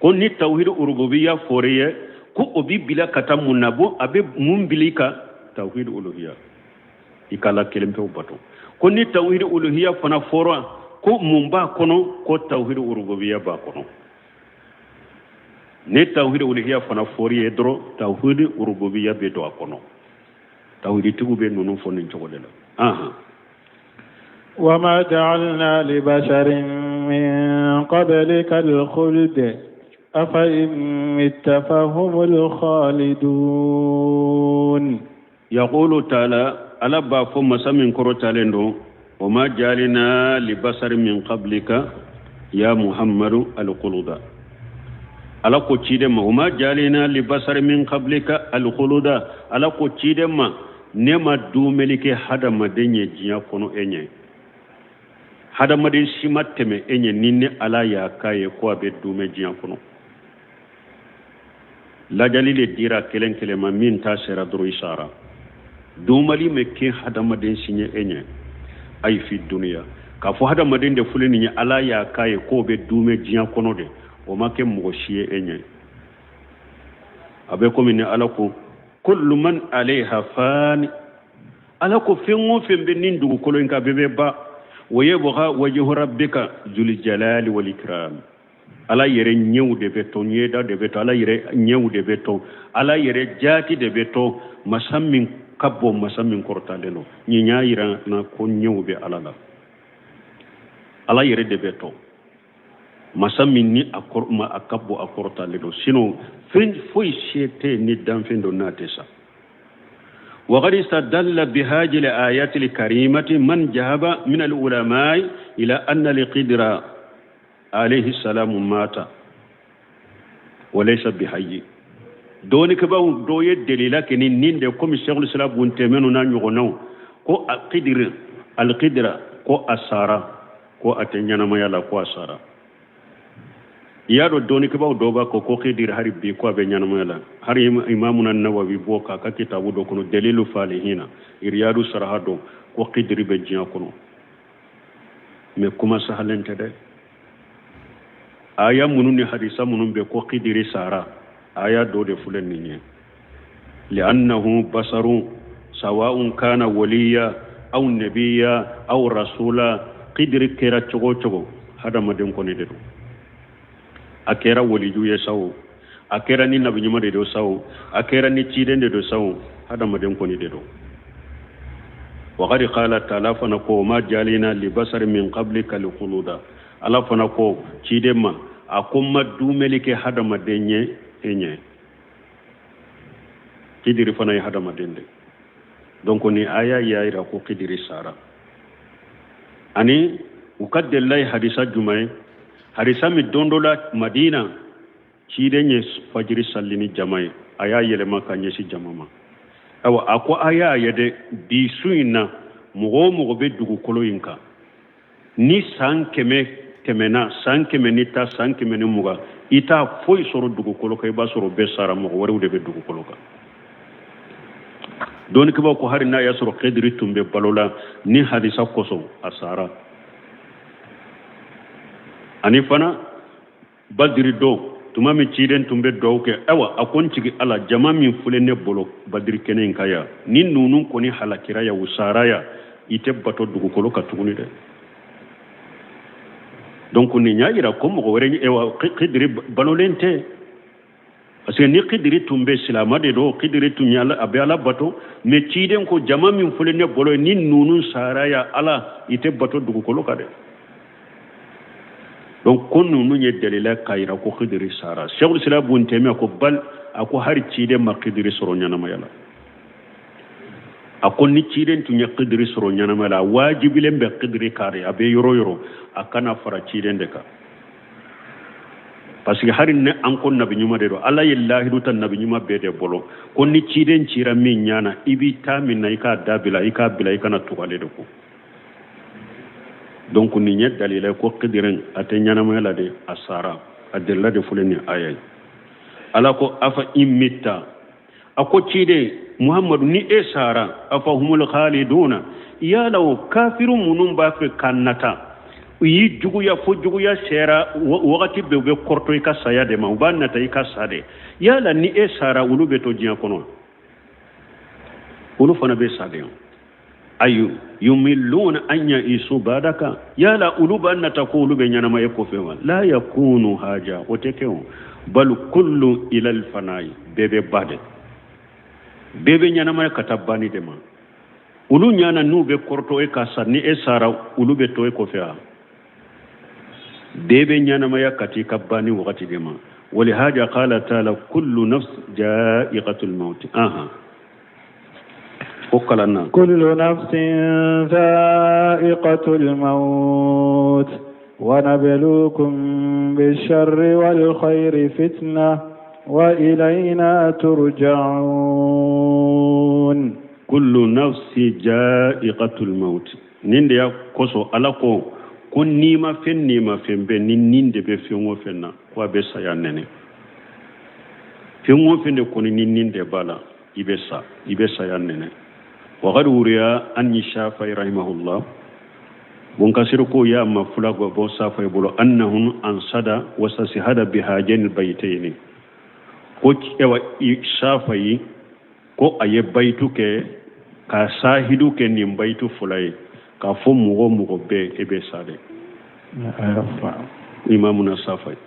Ko ni tawhid rububiyya fɔra i ye, ko o bi bila ka taa mun na? Bon, a bɛ mun bili ka tawhid uluhiyya, i ka Ala kelen pewu bato. Ko ni tawhid uluhiyya fana fɔra, ko mun b'a kɔnɔ? Ko tawhid rububiyya b'a kɔnɔ. Ni tawhid uluhiyya fana fɔra i ye dɔrɔn, tawhid rububiyya bɛ don a kɔnɔ. Tawhiditigiw bɛ ninnu fɔ nin cogo de la. Ahan. وما جعلنا لبشر من قبلك الخلد أفإن مت فهم الخالدون. يقول تعالى، ala b'a fɔ masa min kɔrɔtalen don, وما جعلنا لبشر من قبلك يا محمد الخلد. Ala ko ciden ma, وما جعلنا لبشر من قبلك الخلد, ala ko ciden ma, ne ma dumeli kɛ hadamaden ye diɲɛ kɔnɔ e ɲɛ. Hadamaden si ma tɛmɛ e ɲɛ ni ne Ala y'a k'a ye ko a bɛ dumɛ diɲɛ kɔnɔ. Lajali le dira kelen kelen ma, min ta sera dɔrɔn i sara. Dumali ma kɛ hadamaden si ɲɛ e ɲɛ ayi fi duniya. K'a fɔ hadamaden de filɛ nin ye, Ala y'a k'a ye k'o bɛ dumɛ diɲɛ kɔnɔ de, o ma kɛ mɔgɔ si ye e ɲɛ. A bɛ komi ni Ala ko kullu man alayha fani, Ala ko fɛn o fɛn bɛ nin dugukolo in kan, bɛɛ bɛ ban. Wa yabqa wajhu rabbika zul jalali wal ikram, Ala yɛrɛ ɲɛw de bɛ to, ɲɛda de bɛ to, Ala yɛrɛ ɲɛw de bɛ to, Ala yɛrɛ jaati de bɛ to, masa min ka bon, masa min kɔrɔtalen don. Nin y'a yira na ko ɲɛw bɛ Ala la, Ala yɛrɛ de bɛ to, masa min ni a kɔrɔ ma, a ka bon, a kɔrɔtalen don. Sinon fɛn foyi se tɛ ni danfɛn don n'a tɛ sa. وقد استدل بهذه الآيات الكريمة من ذهب من العلماء إلى أن الخضر عليه السلام مات وليس بحي. Dɔnnikɛbaaw dɔw ye delila kɛ ni nin de, komi Sheikhul Islam bun Taymiyyah n'a ɲɔgɔnnaw, ko alqidir alqidra, ko a sara, ko a tɛ ɲɛnamaya la, ko a sara. I y'a dɔn, dɔnnikɛbaaw dɔw b'a ko Khidir hari bi ko a bɛ ɲɛnamaya la. Hari Imamuna Nawawi bɔ k'a ka kitabu dɔ kɔnɔ, Dalilu Falihina, Riyadu Saraha dɔn ko Khidiri bɛ diɲɛ kɔnɔ. Mais kuma sahalen tɛ dɛ. Aya minnu ni hadisa minnu bɛ ko Khidiri sara, aya dɔ de filɛ nin ye. Li'annahu basarun sawa'un kana waliya aw nabiya aw rasula, Khidiri kɛra cogo o cogo, hadamaden kɔni de don. A kɛra waliju ye sa o, a kɛra ni nabi ɲuman de don sa o, a kɛra ni ciden de don sa o, hadamaden kɔni de don. وقد قال تعالى fana ko ma jalina li basari min qablika al-khuluda, Ala fana ko ciden ma, a ko ma dumeli kɛ hadamaden ye e ɲɛ. Kidiri fana ye hadamaden de. Donc ni aya y'a yira ko Kidiri sara. Ani u ka delila ye hadisa jumɛn ye? Hadisa min don dɔ la Madina, ciden ye fajiri sali ni jama ye, a y'a yɛlɛma ka ɲɛsin jama ma. Ayiwa, a ko a y'a ye dɛ, bi su in na, mɔgɔ o mɔgɔ bɛ dugukolo in kan, ni san 100 tɛmɛna, san 100 ni ta, san 120, i t'a foyi sɔrɔ dugukolo kan, i b'a sɔrɔ bɛɛ sara, mɔgɔ wɛrɛw de bɛ dugukolo kan. Dɔnnikɛbaaw ko hali n'a y'a sɔrɔ Khidiri tun bɛ balo la ni hadisa kosɔn a sara. Ani fana Badiri don tuma min ciden tun bɛ dugawu kɛ, ayiwa a ko n tigi Ala, jama min filɛ ne bolo Badiri kɛnɛ in kan yan, ni ninnu kɔni halakira yan, u sara yan, i tɛ bato dugukolo kan tuguni dɛ. Donc nin y'a yira ko mɔgɔ wɛrɛ, ayiwa Khidiri balolen tɛ, parce que ni Khidiri tun bɛ silama de don, Khidiri tun ye a bɛ Ala bato, mais ciden ko jama min filɛ ne bolo ni ninnu sara yan, Ala i tɛ bato dugukolo kan dɛ. Donc ko ninnu ye dalila k'a yira ko Khidiri sara. Sheikhul Islam Ibn Taymiyyah ko bal, a ko hari ciden ma Khidiri sɔrɔ ɲɛnamaya la. A ko ni ciden tun ye Khidiri sɔrɔ ɲɛnamaya la, a wajibilen bɛ Khidiri kan de, a bɛ yɔrɔ yɔrɔ a kana fara ciden de kan, parce que hari ni an ko nabi ɲuman de don, Ala ye lahidu ta nabi ɲuman bɛɛ de bolo ko ni ciden cira min ɲana, i b'i taa min na, i k'a dabila, i k'a bila, i kana tugu ale de kɔ. Donc nin ye dalila ye ko Khidiri a tɛ ɲɛnamaya la de, a sara. A dalila de filɛ nin aya ye. Ala ko afa in mitta, a ko ciden Muhammadu ni e sara, afa humul khaliduna, yala o kafiru minnu b'a fɛ ka nata, u y'i juguya fo juguya sera wagati bɛɛ u bɛ kɔrɔtɔ i ka saya de ma, u b'a nata i ka sa de, yala ni e sara olu bɛ to diɲɛ kɔnɔ, olu fana bɛ sa de. Ayu yumilluna an ya'isu badaka, yala olu b'a nata ko olu bɛ ɲɛnamaya kɔfɛ wa? La yakunu haja, o tɛ kɛ o, bal kullu ilal fanayi, bɛɛ bɛ ba de, bɛɛ bɛ ɲɛnamaya ka taa banni de ma. Olu ɲana n'u bɛ kɔrɔtɔ e ka sa, ni e sara olu bɛ to e kɔfɛ wa? Bɛɛ bɛ ɲɛnamaya ka t'i ka banni wagati de ma. Walihaja qala taala kullu nafs ja'iqatul maut. Aha, o kalan na. Kullu nafsin za'iqatul maut wa nabluukum bisharri wal khayri fitna wa ilayna turja'un. Kullu nafsi ja'iqatul maut. Nin de ya kosɔn Ala ko ko nima fɛn nima fɛn bɛ ni nin de bɛ fɛn o fɛn na ko a bɛ saya nɛnɛ. Fɛn o fɛn de kɔni ni nin de b'a la, i bɛ sa, i bɛ saya nɛnɛ. Waqad wuriya an Shafi'i rahimahullah, bon kasir ko ya ma fula go bo Shafi'i bolo annahum ansada wa sasihada bihajain baytaini, ko ewa Shafi'i ko a ye bayitu kɛ ka sahidu kɛ nin bayitu fila ye k'a fɔ mɔgɔ mɔgɔ bɛɛ e bɛ sa dɛ. Imamu na Shafi'i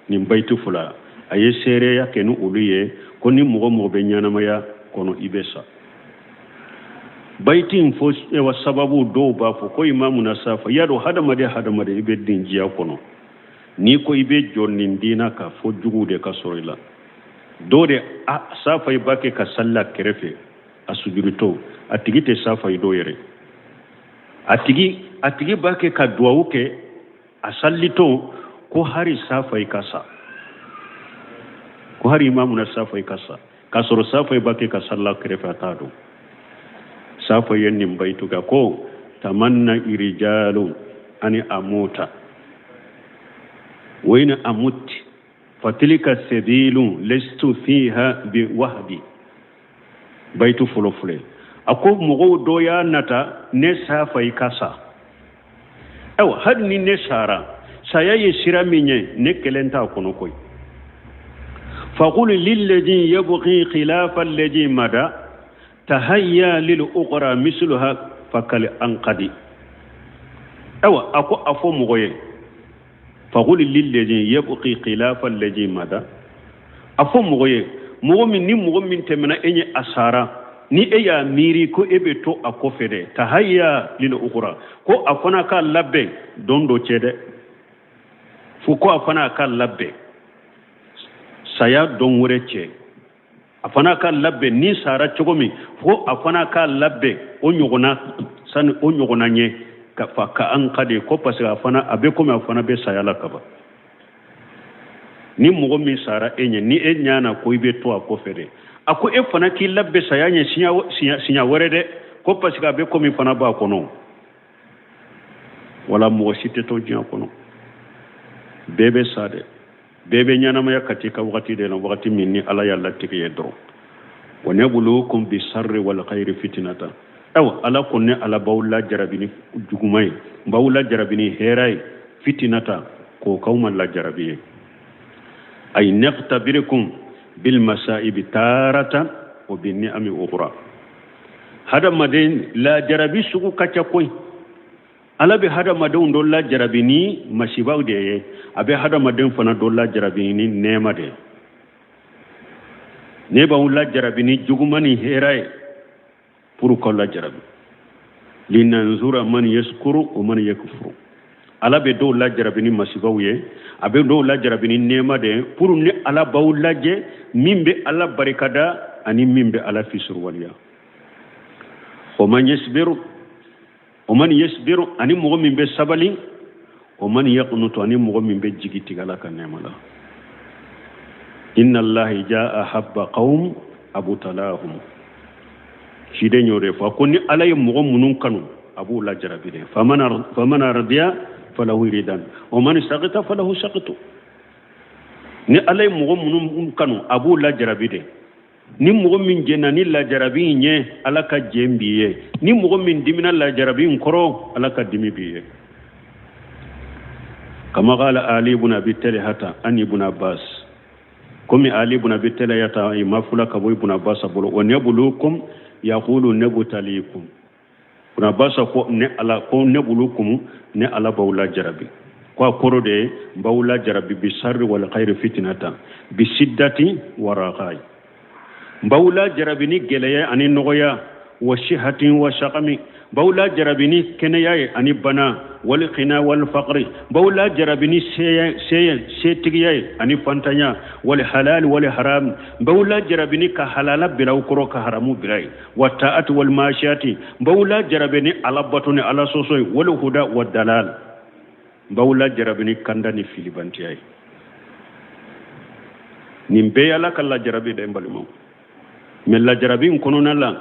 nin bayitu fila a ye seereya kɛ ni olu ye ko ni mɔgɔ mɔgɔ bɛ ɲɛnamaya kɔnɔ i bɛ sa. Bayiti in fɔ ewa sababu dɔw b'a fɔ ko imamu na Shafi'i y'a dɔn hadamaden hadamaden i bɛ den diɲɛ kɔnɔ, n'i ko i bɛ jɔ nin diina kan fo juguw de ka sɔrɔ i la. Dɔw de a Shafi'i b'a kɛ ka sali la kɛrɛfɛ a sujudutɔ, a tigi tɛ Shafi'i dɔw yɛrɛ, a tigi b'a kɛ ka duwawu kɛ a salitɔ ko hari Shafi'i ka sa, ko hari imamu na Shafi'i ka sa, k'a sɔrɔ Shafi'i b'a kɛ ka sali la kɛrɛfɛ a t'a dɔn. Shafi'i ye nin bayitu kɛ ko tamanna irijalu ani amuta wa in amut fatilika sabilu lastu fiha bi wahdi. Bayitu fɔlɔ filɛ, a ko mɔgɔw dɔ y'a nata ne Shafi'i ka sa, ayiwa hali ni ne sara, saya ye sira min ye ne kelen t'a kɔnɔ koyi. Faqul lilladhi yabghi khilafa alladhi mada tahayya lil ukhra misluha fakal anqadi. Ayiwa a ko a fɔ mɔgɔ ye faqul lilladhi yabghi khilafa alladhi mada, a fɔ mɔgɔ ye mɔgɔ min ni mɔgɔ min tɛmɛna e ɲɛ a sara, ni e y'a miiri ko e bɛ to a kɔfɛ dɛ, tahayya lil ukhra, ko a fana k'a labɛn don dɔ cɛ dɛ, fo ko a fana k'a labɛn saya don wɛrɛ cɛ, a fana k'a labɛn ni sara cogo min, fo a fana k'a labɛn o ɲɔgɔnna sani o ɲɔgɔnna ɲɛ ka fa ka an ka de ko parce que a fana a bɛ komi a fana bɛ saya la kaban. Ni mɔgɔ min sara e ɲɛ, ni e ɲana ko i bɛ to a kɔfɛ dɛ, a ko e fana k'i labɛn saya ɲɛ siɲɛ wɛrɛ dɛ, ko parce que a bɛ komi fana b'a kɔnɔ. Wala mɔgɔ si tɛ to diɲɛ kɔnɔ, bɛɛ bɛ sa dɛ, bɛɛ bɛ ɲɛnamaya ka t'i ka wagati de la, wagati min ni Ala y'a latigɛ ye dɔrɔn. Wa nabluukum bisarri wal khayri fitinata. Ayiwa, Ala ko ne Ala b'aw lajarabi ni juguman ye, n b'aw lajarabi ni hɛrɛ ye, fitinata, k'o k'aw ma lajarabi ye. Ay nakhtabirikum bil masaibi taratan wa bin ni'ami ukhra. Hadamaden lajarabi sugu ka ca koyi. Ala bɛ hadamadenw dɔ lajarabi ni masibaw de ye, a bɛ hadamaden fana dɔ lajarabi ni nɛɛma de ye. Ne b'aw lajarabi ni juguman ni hɛrɛ ye pour k'aw lajarabi. Linanzura man yashkuru wa man yakfuru. Ala bɛ dɔw lajarabi ni masibaw ye, a bɛ dɔw lajarabi ni nɛɛma de ye pour ni Ala b'aw lajɛ min bɛ Ala barikada ani min bɛ Ala fisuruwaleya. O man yasbiru, o man yasbiru, ani mɔgɔ min bɛ sabali, o man yaqnutu, ani mɔgɔ min bɛ jigi tigɛ Ala ka nɛɛma la. Inna Allaha jaa ahabba qawm abtalahum. Ciden y'o de fɔ ko ni Ala ye mɔgɔ minnu kanu, a b'u lajarabi de. Faman radiya falahu ridan wa man sakita falahu sakitu. Ni Ala ye mɔgɔ minnu kanu, a b'u lajarabi de. Ni mɔgɔ min jɛnna ni lajarabi in ye, Ala ka jɛn b'i ye. Ni mɔgɔ min dimina lajarabi in kɔrɔ, Ala ka dimi b'i ye. Kama qala Ali ibn Abi Talhata an ibn Abbas. Komi Ali ibn Abi Talhata i ma fula ka bɔ ibn Abbas bolo, wa nabluukum yaqulu nabtaliikum. Ibn Abbas ko ne Ala ko nabluukum, ne Ala b'aw lajarabi. Ko a kɔrɔ de ye n b'aw lajarabi bi sarri wal khayri fitnatan bi siddati wa raghai. N b'aw lajarabi ni gɛlɛya ani nɔgɔya, wa sihatin wa saqami. N b'aw lajarabi ni kɛnɛya ye ani bana, wal khina wal faqri. N b'aw lajarabi ni setigiya ye ani fantanya, wal halal wal haram. N b'aw lajarabi ni ka halala bila aw kɔrɔ ka haramu bila ye, wa ta'ati wal maasiyati. N b'aw lajarabi ni Ala bato ni Ala sɔsɔ ye, wal huda wa dalal. N b'aw lajarabi ni kanda ni filibantiya ye. Nin bɛɛ ye Ala ka lajarabi dɛ, n balimaw. Mais lajarabi in kɔnɔna la,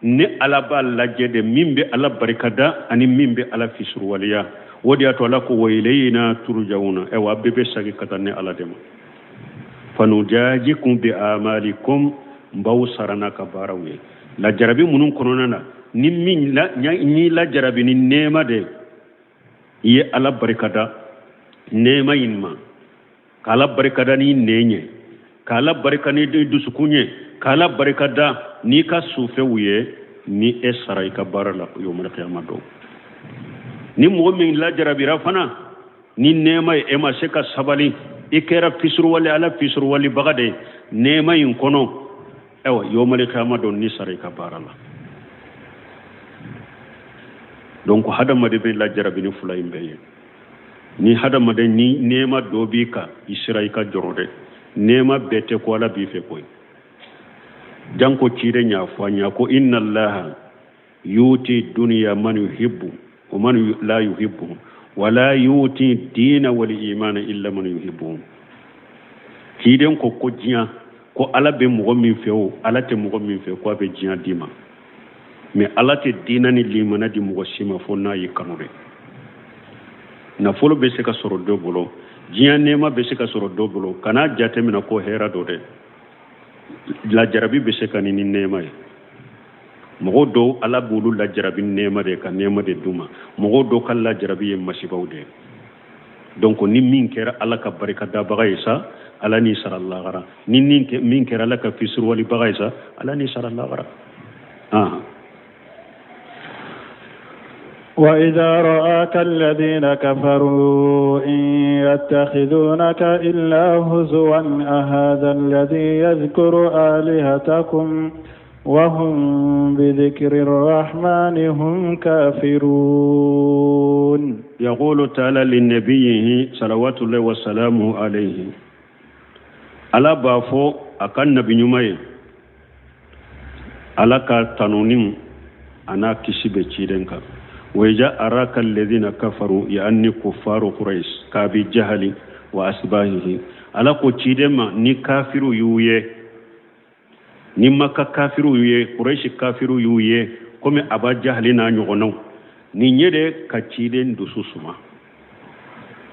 ni Ala b'a lajɛ de min bɛ Ala barikada ani min bɛ Ala fisuruwaleya. O de y'a to Ala ko wa ilayna turja'una. Ayiwa, a bɛɛ bɛ segin ka taa ne Ala de ma. Fanujajikum bi amalikum, n b'aw sara n'a ka baaraw ye. Lajarabi minnu kɔnɔna na, ni min la, ni lajarabi ni nɛɛma de i ye Ala barikada nɛɛma in ma, k'Ala barikada n'i nɛn ye, k'Ala barika n'i dusukun ye, k'Ala barikada n'i ka sufɛw ye, ni e sara i ka baara la yawmal qiyamah don. Ni mɔgɔ min lajarabira fana ni nɛɛma ye, e ma se ka sabali, i kɛra fisuruwale Ala fisuruwalebaga de ye nɛɛma in kɔnɔ, ayiwa yawmal qiyamah don ni sara i ka baara la. Donc hadamaden bɛ lajarabi ni fila in bɛɛ ye. Ni hadamaden ni nɛɛma dɔ b'i kan, i sera i ka jɔrɔ dɛ. Nɛɛma bɛɛ tɛ ko Ala b'i fɛ koyi. Janko ciden y'a fɔ an ɲɛna ko inna Allaha yuti dunya man yuhibbu wa man la yuhibbu wa la yuti dina wal imana illa man yuhibbu. Ciden ko ko diɲɛ ko Ala bɛ mɔgɔ min fɛ o, Ala tɛ mɔgɔ min fɛ ko a bɛ diɲɛ d'i ma. Mais Ala tɛ diinɛ ni limana di mɔgɔ si ma fo n'a y'i kanu de. Nafolo bɛ se ka sɔrɔ dɔ bolo, diɲɛ nɛɛma bɛ se ka sɔrɔ dɔ bolo, kan'a jateminɛ ko hɛrɛ dɔ dɛ. Lajarabi bɛ se ka ni nɛɛma ye. Mɔgɔ dɔw Ala b'olu lajarabi nɛɛma de ye ka nɛɛma de d'u ma. Mɔgɔ dɔw ka lajarabi ye masibaw de ye. Donc ni min kɛra Ala ka barikadabaga ye sa, Ala n'i sara lahara. Ni min kɛra Ala ka fisuruwalebaga ye sa, Ala n'i sara lahara. وإذا رآك الذين كفروا إن يتخذونك إلا هزوا أهذا الذي يذكر آلهتكم وهم بذكر الرحمن هم كافرون. يقول تعالى لنبيه صلوات الله وسلامه عليه، ala b'a fɔ a ka nabi ɲuman ye, ala ka tanuni a n'a kisi bɛ ciden kan. Wa iza araka alladhina kafaru ya'ni kuffaru quraish kabi jahali wa asbahihi. Ala ko ciden ma ni kafiru y'u ye, ni maka kafiru y'u ye, quraish kafiru y'u ye, komi aba jahali n'a ɲɔgɔnnaw, ni ɲɛ de ka ciden dusu suma.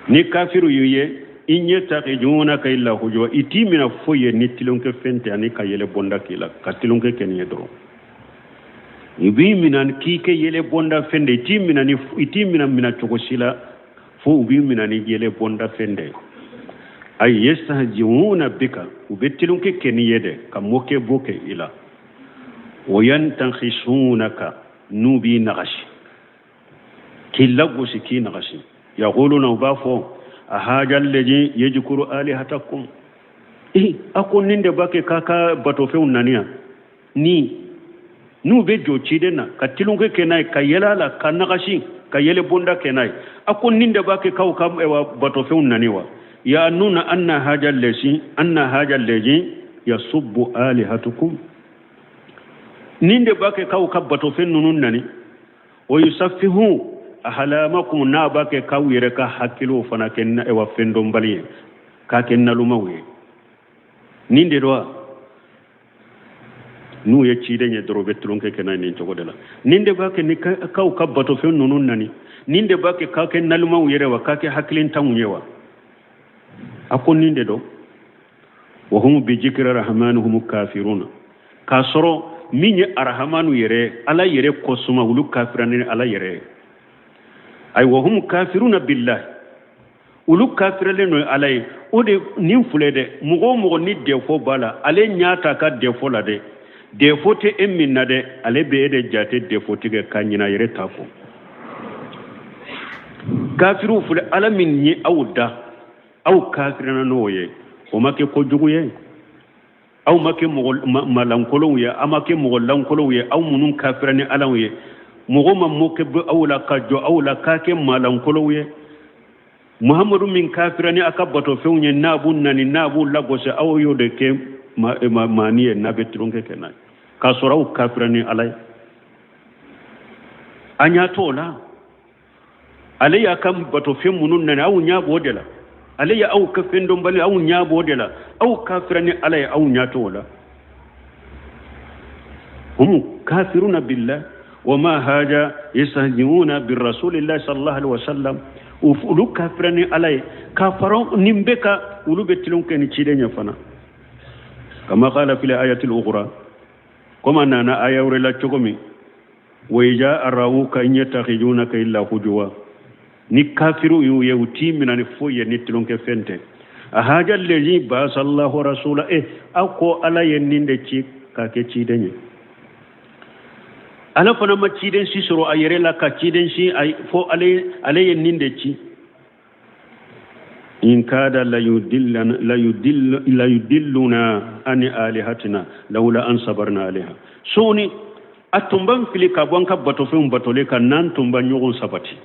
Ni kafiru y'u ye, In yattakhidunaka illa hujwa, i t'i mina foyi ye ni tilonkɛ fɛn tɛ ani ka yɛlɛ bonda k'i la, ka tilonkɛ kɛ n'i ye dɔrɔn. I b'i mina k'i kɛ yɛlɛ bonda fɛn de, i t'i mina ni i t'i mina mina cogo si la fo u b'i mina ni yɛlɛ bonda fɛn de ye. Ay yastahzi'una bika, u bɛ tilonkɛ kɛ n'i ye dɛ, ka mɔkɛ bɔ kɛ i la. Wa yantakhisunaka, n'u b'i nagasi, k'i lagosi, k'i nagasi. Yaquluna, u b'a fɔ, a haja allazi yajkuru alihatakum, eh, a ko nin de b'a kɛ k'a ka batofɛnw naniya ni n'u bɛ jɔ ciden na ka tilonkɛ kɛ n'a ye, ka yɛlɛ a la, ka nagasi, ka yɛlɛ bonda kɛ n'a ye. A ko nin de b'a kɛ k'aw ka batofɛnw nani wa? Yanuna anna haja lesi anna haja lezi yasubbu alihatukum, nin de b'a kɛ k'aw ka batofɛn ninnu nani. Wa yusaffihu ahlamakum, n'a b'a kɛ k'aw yɛrɛ ka hakiliw fana kɛ fɛn dɔnbali ye, k'a kɛ nalumaw ye. Nin de don wa? N'u ye ciden ye dɔrɔn, u bɛ tulonkɛ kɛ n'a ye nin cogo de la. Nin de b'a kɛ ni k'aw ka batofɛn ninnu nani, nin de b'a kɛ k'aw kɛ nalumaw yɛrɛ wa, k'a kɛ hakilintanw ye wa? A ko nin de don. Wa hum bi jikri rahmani hum kafiruna, k'a sɔrɔ min ye arahamanu yɛrɛ, ala yɛrɛ kɔsuma, olu kafira ni ala yɛrɛ ye. Ayi, wa hum kafiruna billahi, olu kafiralen don ala ye. O de nin filɛ dɛ, mɔgɔ o mɔgɔ ni defo b'a la, ale ɲɛ t'a ka defo la dɛ, defo tɛ e min na dɛ, ale bɛ e de jate defotigi ka ɲinɛ yɛrɛ ta kɔ. Kafiriw filɛ, ala min ye aw da, aw kafirana n'o ye, o ma kɛ kojugu ye? Aw ma kɛ mɔgɔ malankolonw ye? Aw ma kɛ mɔgɔ lankolonw ye? Aw minnu kafira ni alaw ye, mɔgɔ ma mɔkɛ bɔ aw la ka jɔ aw la k'a kɛ malankolonw ye? Muhamadu min kafira ni a ka batofɛnw ye, n'a b'u nani, n'a b'u lagosi, aw y'o de kɛ maani ye, n'a bɛ tulonkɛ kɛ n'a ye, k'a sɔrɔ aw kafira ni ala ye. An y'a t'o la, ale y'a ka batofɛn minnu nani, aw ɲɛ b'o de la. Ale ye aw ka fɛn dɔnbali, aw ɲɛ b'o de la. Aw kafira ni ala ye, aw ɲɛ t'o la. Hum kafiruna billah wa ma haja yastahzi'una bi rasulillahi sallallahu alaihi wasallam, olu kafira ni ala ye k'a fara nin bɛɛ kan, olu bɛ tulon kɛ ni ciden ye fana. Kama qala fil ayatil ukhra, koma nana aya wɛrɛ la cogo min, wa iza arawuka in yattakhidunaka illa hujwa, ni kafiru y'u ye, u t'i mina ni foyi ye ni tulonkɛ fɛn tɛ. A haja lezi basallahu rasula, e aw ko ala ye nin de ci k'a kɛ ciden ye. Ala fana ma ciden si sɔrɔ a yɛrɛ la ka ciden si fo ale ye nin de ci. In kada la yudilluna ani alihatina lawla an sabarna alaiha, soni a tun b'an fili ka bɔ an ka batofɛnw batoli kan, n'an tun ba ɲɔgɔn sabati,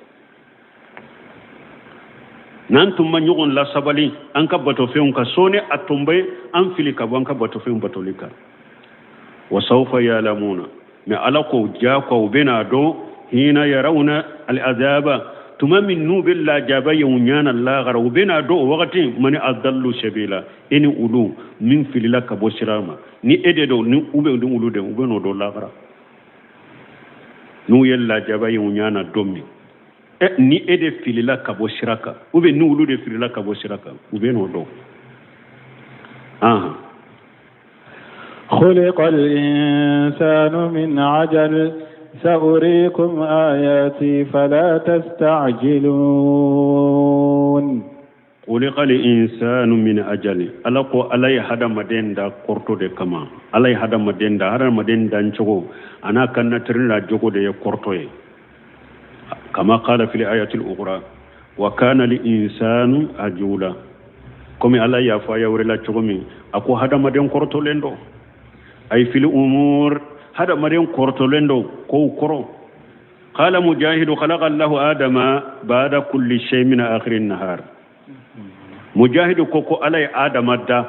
n'an tun ma ɲɔgɔn lasabali an ka batofɛnw kan, soni a tun bɛ an fili ka bɔ an ka batofɛnw batoli kan. Wa sawfa yalamuna, mais ala ko ja ko u bɛna dɔn, hina yarawna al'azaba, tuma min n'u bɛ lajaba ye u ɲɛ na lagara, u bɛna dɔn o wagati, mani adallu sabila, e ni olu min filila ka bɔ sira ma, ni e de don ni u bɛ ni olu de, u bɛ n'o dɔn lagara n'u ye lajaba ye u ɲɛ na don min. Ni e de filila ka bɔ sira kan, ou bien ni olu de filila ka bɔ sira kan, u bɛ n'o dɔn. خلق الإنسان من عجل سأريكم آياتي فلا تستعجلون. خلق الإنسان من عجل, ala ko ala ye hadamaden da kɔrɔtɔ de kama. Ala ye hadamaden da, hadamaden dan cogo a n'a ka natiri la jogo de ye kɔrɔtɔ ye. Kama qala fil ayatil ukhra, wa kana al insanu ajula, komi ala y'a fɔ aya wɛrɛ la cogo min, a ko hadamaden kɔrɔtɔlen don. Ay fil umur, hadamaden kɔrɔtɔlen don kow kɔrɔ. Qala mujahidu, khalaqa allahu adama ba'da kulli shay min akhir an-nahar. Mujahidu ko ala ye adama da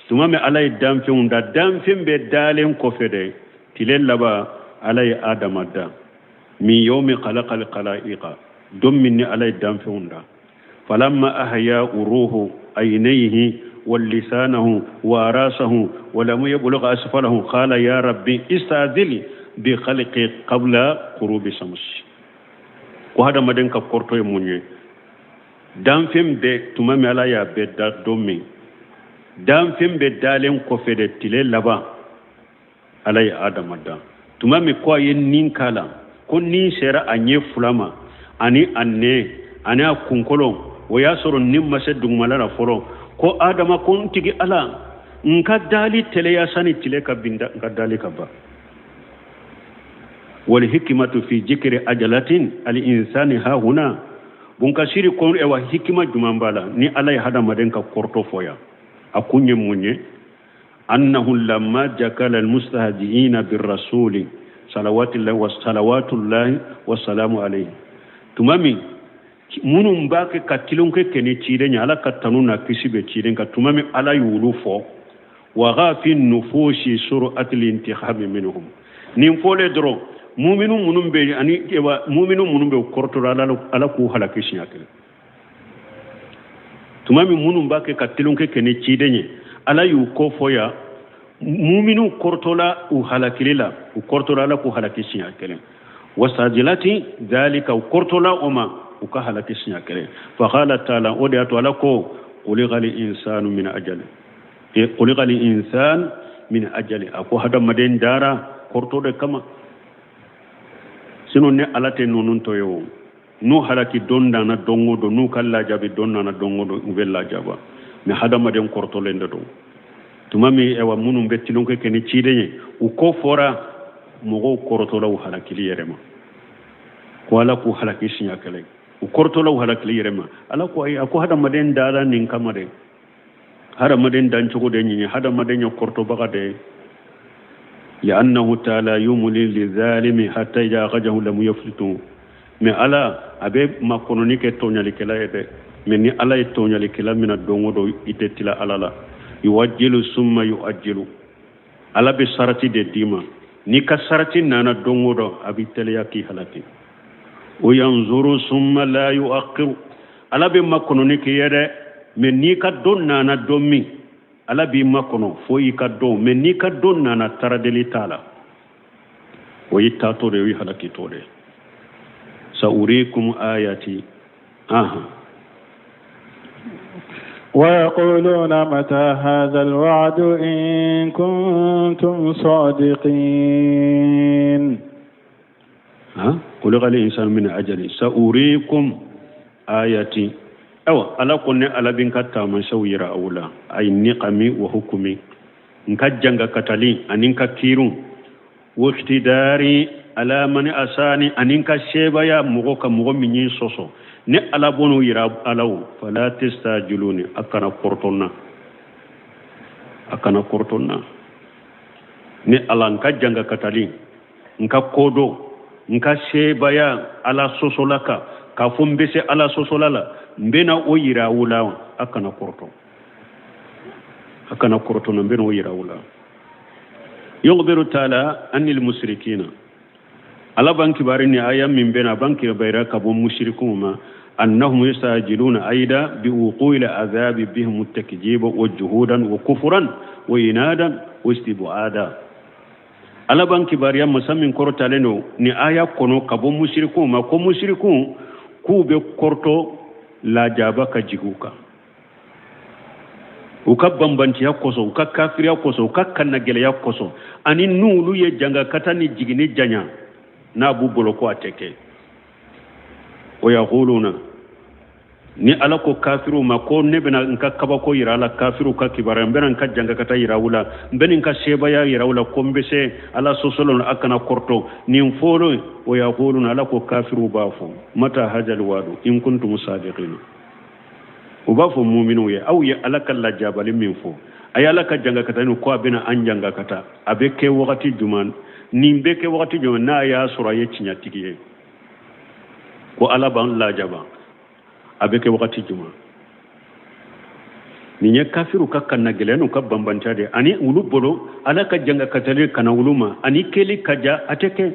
tuma min ala ye danfɛnw da, danfɛn bɛɛ dalen kɔfɛ dɛ, tile laban ala ye adama da. Min yawmi khalaqa al-khalaiqa, don min ni ala ye danfɛnw da. Falamma ahya ruhu aynayhi walisanahu wa rasahu wa lam yablugh asfalahu, qala ya rabbi istadil bi khalqi qabla ghurubi shams. Ko hadamaden ka kɔrɔtɔ ye mun ye? Danfɛn bɛɛ tuma min Ala y'a bɛɛ da don min, danfɛn bɛɛ dalen kɔfɛ de tile laban Ala ye Adama dan. Tuma min ko a ye nin k'a la, ko nin sera a ɲɛ fila ma ani a nɛn ani a kunkolo, o y'a sɔrɔ nin ma se dugumala la fɔlɔ. Ko Adama ko n tigi Ala, n ka dali teliya sani tile ka bin, n ka dali ka ban. Wal hikimatu fi jikiri ajalatin al insani ha huna bunkasiri ko ewa hikima juman b'a la ni Ala ye hadamaden ka kɔrɔtɔ fɔ yan, a kun ye mun ye? Annahu lamma jakala al mustahzi'ina birrasuli salawatullahi wa salawatullahi wa salamu alayhi. Tuma min minnu b'a kɛ ka tilonkɛ kɛ ni ciden ye, Ala ka tanu n'a kisi bɛ ciden kan, tuma min Ala y'olu fɔ, waga fi nufusi sur'atil intihami minhum, nin fɔlen dɔrɔn muminu minnu bɛ ani ewa muminu minnu bɛ kɔrɔtɔra Ala k'u halaki siɲɛ kelen. Tuma min minnu b'a kɛ ka tilonkɛ kɛ ni ciden ye, Ala y'u ko fɔ yan, muminu kɔrɔtɔla u halakili la, u kɔrɔtɔla Ala k'u halaki siɲɛ kelen. Wasajilati zalika, u kɔrɔtɔla o ma u ka halaki siɲɛ kelen. Faqala taala, o de y'a to Ala ko khuliqal insanu min ajali, khuliqal insan min ajali, a ko hadamaden dara kɔrɔtɔ de kama. Sinon ne Ala tɛ ninnu to ye o, n'u halaki don nana don o don, n'u ka lajabi don nana don o don, u bɛ lajaba. Mais hadamaden kɔrɔtɔlen de don. Tuma min ewa minnu bɛ tilonkɛ kɛ ni ciden ye, u ko fɔra mɔgɔw kɔrɔtɔla u halakili yɛrɛ ma, ko Ala k'u halaki siɲɛ kelen. U kɔrɔtɔla u halakili yɛrɛ ma. Ala ko ayi, a ko hadamaden dara nin kama de, hadamaden dancogo de ɲini, hadamaden ye kɔrɔtɔbaga de ye. Li'annahu ta'ala yumli lizalimi hatta idha akhadhahu lam yaflitu. Mais Ala a bɛ makɔnɔni kɛ tɔɲalikɛla ye dɛ, mais ni Ala ye tɔɲalikɛla mina don o don, i tɛ tila Ala la. Yuwajjilu summa yu'ajjilu, Ala bɛ sarati de d'i ma, n'i ka sarati nana don o don, a b'i teliya k'i halaki. O yanzuru summa la yu'akhiru, Ala bɛ makɔnɔni k'i ye dɛ, mais n'i ka don nana don min, Ala b'i makɔnɔ fo i ka don, mais n'i ka don nana taradeli t'a la, o y'i taatɔ de ye, o y'i halakitɔ de ye. Sa'urikum ayati. Aha. ويقولون متى هذا الوعد إن كنتم صادقين. ها؟ خلق الإنسان من عجل سأريكم آياتي. أو على كن على بين كتام سويرا أولا أي نقمي وحكمي نكجنغ كتالي أنك كيرون واقتداري على من أساني أنك شيبايا مغوكا مغو مني سوسو ni Ala bonu yira alaw fala tastajiluni akana kortonna akana kortonna ni ala nka janga katali nka kodo nka sebaya ala sosola ka k'a fɔ n bɛ se ala sosola la n bɛna o yira aw la akana korto akana kortonna n bɛna o yira aw la. Yukhbiru taala anil musrikina, ala ban kibari ni aya min bɛna ban kibarira ka bɔ musirikunw ma annahum yastajiluna aida bi wuqu'il azabi bihim takjiba wa juhudan wa kufran wa inadan wa istibuada. Ala ban kibariya masa min kɔrɔtalen don ni aya kɔnɔ ka bɔ musirikunw ma ko musirikunw k'u bɛ kɔrɔtɔ lajaba ka jigin u kan u ka banbantiya kosɔn, u ka kafiriya kosɔn, u ka kannagɛlɛya kosɔn, ani n'olu ye jangakata ni jiginni janya n'a b'u bolo ko a tɛ kɛ. O yaquluna, ni Ala ko kafiriw ma ko ne bɛna n ka kabako yira a la, kafiriw ka kibaruya, n bɛna n ka jangakata yira aw la, n bɛna n ka sebaya yira aw la ko n bɛ se Ala sɔsɔlɔ a kana kɔrɔtɔ nin fɔlɔ. O yaquluna, Ala ko kafiriw b'a fɔ mata hajal wadu in kuntum sadiqina, u b'a fɔ muminw ye aw ye Ala ka lajabali min fɔ, a ye Ala ka jangakata nin ko a bɛna an jangakata, a bɛ kɛ wagati jumɛn, nin bɛ kɛ wagati jumɛn n'a y'a sɔrɔ a ye tiɲɛtigi ye ko Ala b'an lajaba, a bɛ kɛ wagati jumɛn. Nin ye kafiriw ka kannagɛlɛya n'u ka banbantiya de ye, ani olu bolo Ala ka jangakatali kana olu ma, ani kɛli ka ja a tɛ kɛ.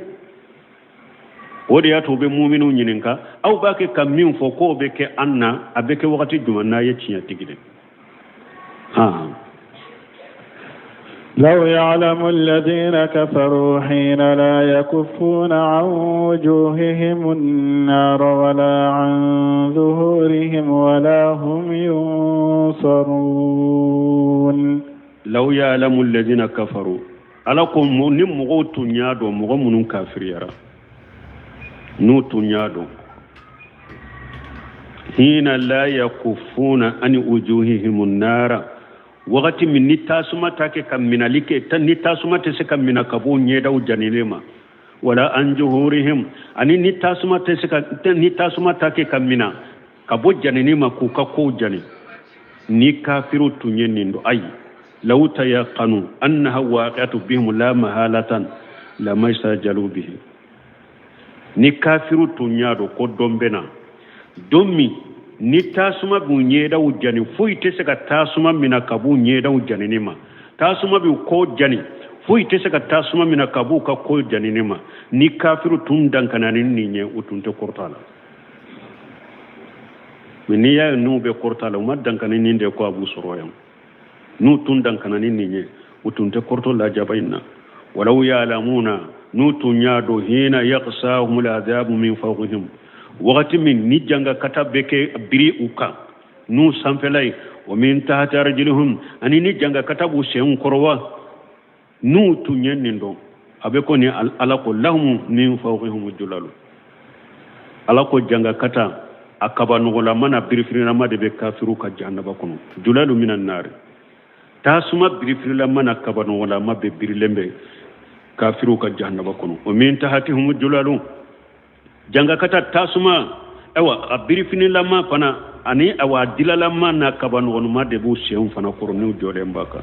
O de y'a to u bɛ muminw ɲininka aw b'a kɛ ka min fɔ k'o bɛ kɛ an na, a bɛ kɛ wagati jumɛn n'a ye tiɲɛtigi de. لو يعلم الذين كفروا حين لا يكفون عن وجوههم النار ولا عن ظهورهم ولا هم ينصرون لو يعلم الذين كفروا ala ko ni mɔgɔw tun y'a dɔn mɔgɔ minnu kafiriyara n'u tun y'a dɔn hina la yakufuna ani wujuhihim nara wagati min ni tasuma ta kɛ ka minali kɛ ni tasuma tɛ se ka mina ka bɔ ɲɛdaw janinen ma wala an juhurihim ani ni tasuma tɛ se ka ni tasuma ta kɛ ka mina ka bɔ janini ma k'u ka kow jani ni kafiriw tun ye nin dɔn ayi law tayaqanu annaha waqi'atu bihim la mahalatan lamastajalu bihi ni kafiriw tun y'a dɔn ko don bɛ na don min ni tasuma b'u ɲɛdaw jani foyi tɛ se ka tasuma mina ka b'u ɲɛdaw janini ma tasuma b'u kɔ jani foyi tɛ se ka tasuma mina ka b'u ka ko janini ma ni kafiriw tun dankana ni nin ye u tun tɛ kɔrɔtɔ a la mɛ n'i y'a ye n'u bɛ kɔrɔtɔ a la u ma dankani nin de ko a b'u sɔrɔ yan n'u tun dankana ni nin ye u tun tɛ kɔrɔtɔ lajaba in na walaw ya'lamuna n'u tun y'a dɔn hina yaghsahum al'adhabu min fawqihim wagati min ni janga kata bɛ kɛ biri u kan n'u sanfɛla ye wa min tahti arjulihim ani ni janga kata b'u senw kɔrɔ wa n'u tun ye nin dɔn a bɛ ko ni ala ko lahum min fawqihim julalu ala ko janga kata a kabanɔgɔlama n'a birifirilama de bɛ kafiriw ka jahanaba kɔnɔ julalu minan nari tasuma birifirilama n'a kabanɔgɔlama bɛ birilen bɛ kafiriw ka jahanaba kɔnɔ wa min tahatihim julalu jangakata tasuma ayiwa a birifinilama fana ani awa a dilalama n'a kabanɔgɔnuma de b'u senw fana kɔrɔ n'u jɔlen b'a kan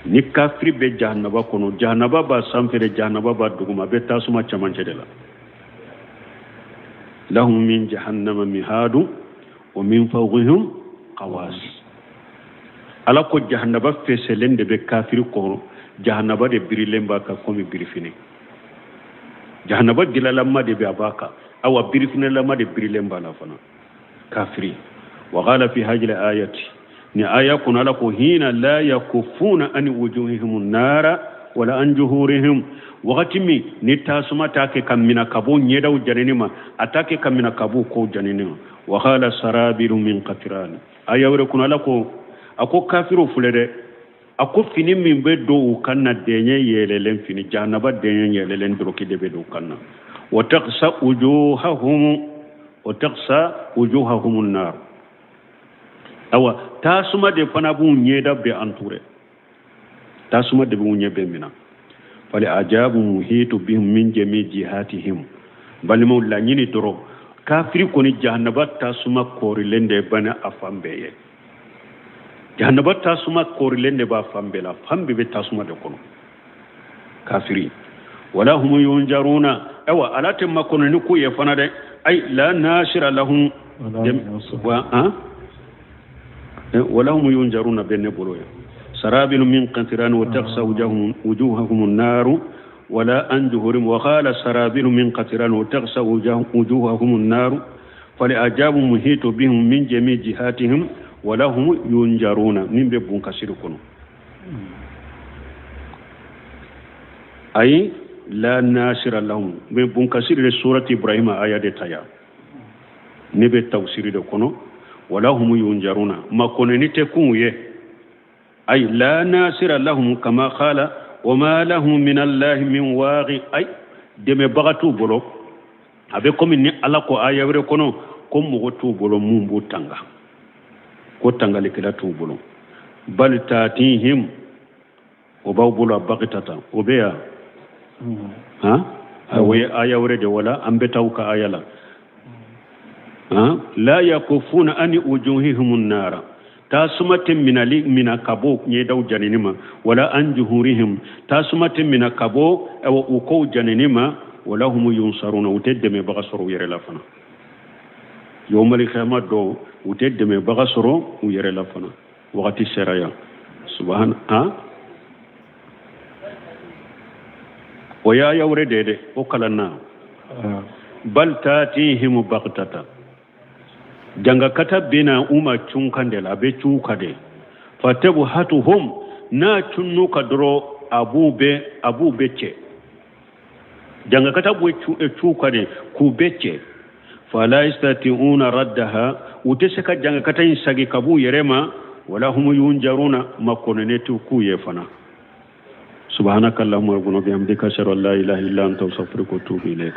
ni kafiri bɛ jahanaba kɔnɔ jahanaba b'a sanfɛ de jahanaba b'a duguma a bɛ tasuma camancɛ de la lahum min jahannama mihadu wa min fawqihim qawas ala ko jahanaba fɛsɛlen de bɛ kafiri kɔrɔ jahanaba de birilen b'a kan komi birifini jahanaba dilalama de bɛ a b'a kan awa birifinilama de birilen b'a la fana kafiri wa qala fi hajil ayati ni aya kɔnɔ ala ko hina la yakufuna ani wujuhihim nara wala an juhurihim wagati min ni tasuma t'a kɛ ka mina ka bɔ ɲɛdaw janini ma a t'a kɛ ka mina ka bɔ kɔw janini ma wa qala sarabilu min qatiran aya wɛrɛ kɔnɔ ala ko a ko kafiriw filɛ dɛ a ko fini min bɛ don u kan na dɛɲɛ yɛlɛlen fini jahanaba dɛɲɛ yɛlɛlen dɔrɔki de bɛ don u kan na wa taghsha wujuhahum wa taghsha wujuhahum nar awa tasuma de fana b'u ɲɛda bɛɛ entouré tasuma de b'u ɲɛ bɛɛ mina fal ajabu muhitu bihim min jami jihatihim balimaw laɲini dɔrɔn kafiri kɔni jahanaba tasuma kɔrilen de bana a fan bɛɛ ye jahanaba tasuma kɔrilen de b'a fan bɛɛ la fan bɛɛ bɛ tasuma de kɔnɔ kafiri wala hum yunjaruna awa ala tɛ makɔnɔni k'u ye fana dɛ ay la nasira lahum wa an wala hum yunjaruna bɛ ne bolo yan sarabilu min qatiran wa taghsha wujuhahum an-naru wala an juhurim wa qala sarabilu min qatiran wa taghsha wujuhahum an-naru fal ajabu muhitu bihim min jami jihatihim wala hum yunjaruna min bɛ bunkasiri kɔnɔ ayi la nasira lahum bɛ bunkasiri de surati ibrahima aya de ta yan ne bɛ tafsiri de kɔnɔ wala hum yunjaruna makɔnɔni tɛ k'u ye ay la nasira lahum kama qala wa ma lahum min allahi min waqi ay dɛmɛbaga t'u bolo a bɛ komi ni ala ko aya wɛrɛ kɔnɔ ko mɔgɔ t'u bolo mun b'u tanga ko tangalikɛla t'u bolo bal tatihim o b'aw bolo a bagitatan o bɛ yan han o ye aya wɛrɛ de wala an bɛ taa u ka aya la han la yakufuna ani wujuhihim nara tasuma tɛ minali mina ka bɔ ɲɛdaw janini ma wala an juhurihim tasuma tɛ mina ka bɔ awa u kɔw janini ma wala hum yunsaruna u tɛ dɛmɛbaga sɔrɔ u yɛrɛ la fana yawmal qiyama don u tɛ dɛmɛbaga sɔrɔ u yɛrɛ la fana wagati sera yan subahana han o y'aya wɛrɛ de ye dɛ o kalanna bal tatihim bagtata jangakata bɛ na u ma cunkan de la a bɛ cun u kan de fatabhatuhum N'a cunn'u kan dɔrɔn, a b'u bɛɛ a b'u bɛɛ cɛ. Jangakata b'u cu kan de k'u bɛɛ cɛ. Fala yastati'una raddaha, u tɛ se ka jangakata in sagi ka b'u yɛrɛ ma. Wala hum yunjaruna, makɔnɔnen tɛ k'u ye fana. Subhanaka allahumma rabbana bihamdika, ashhadu an la ilaha illa anta, astaghfiruka wa atubu ilayk.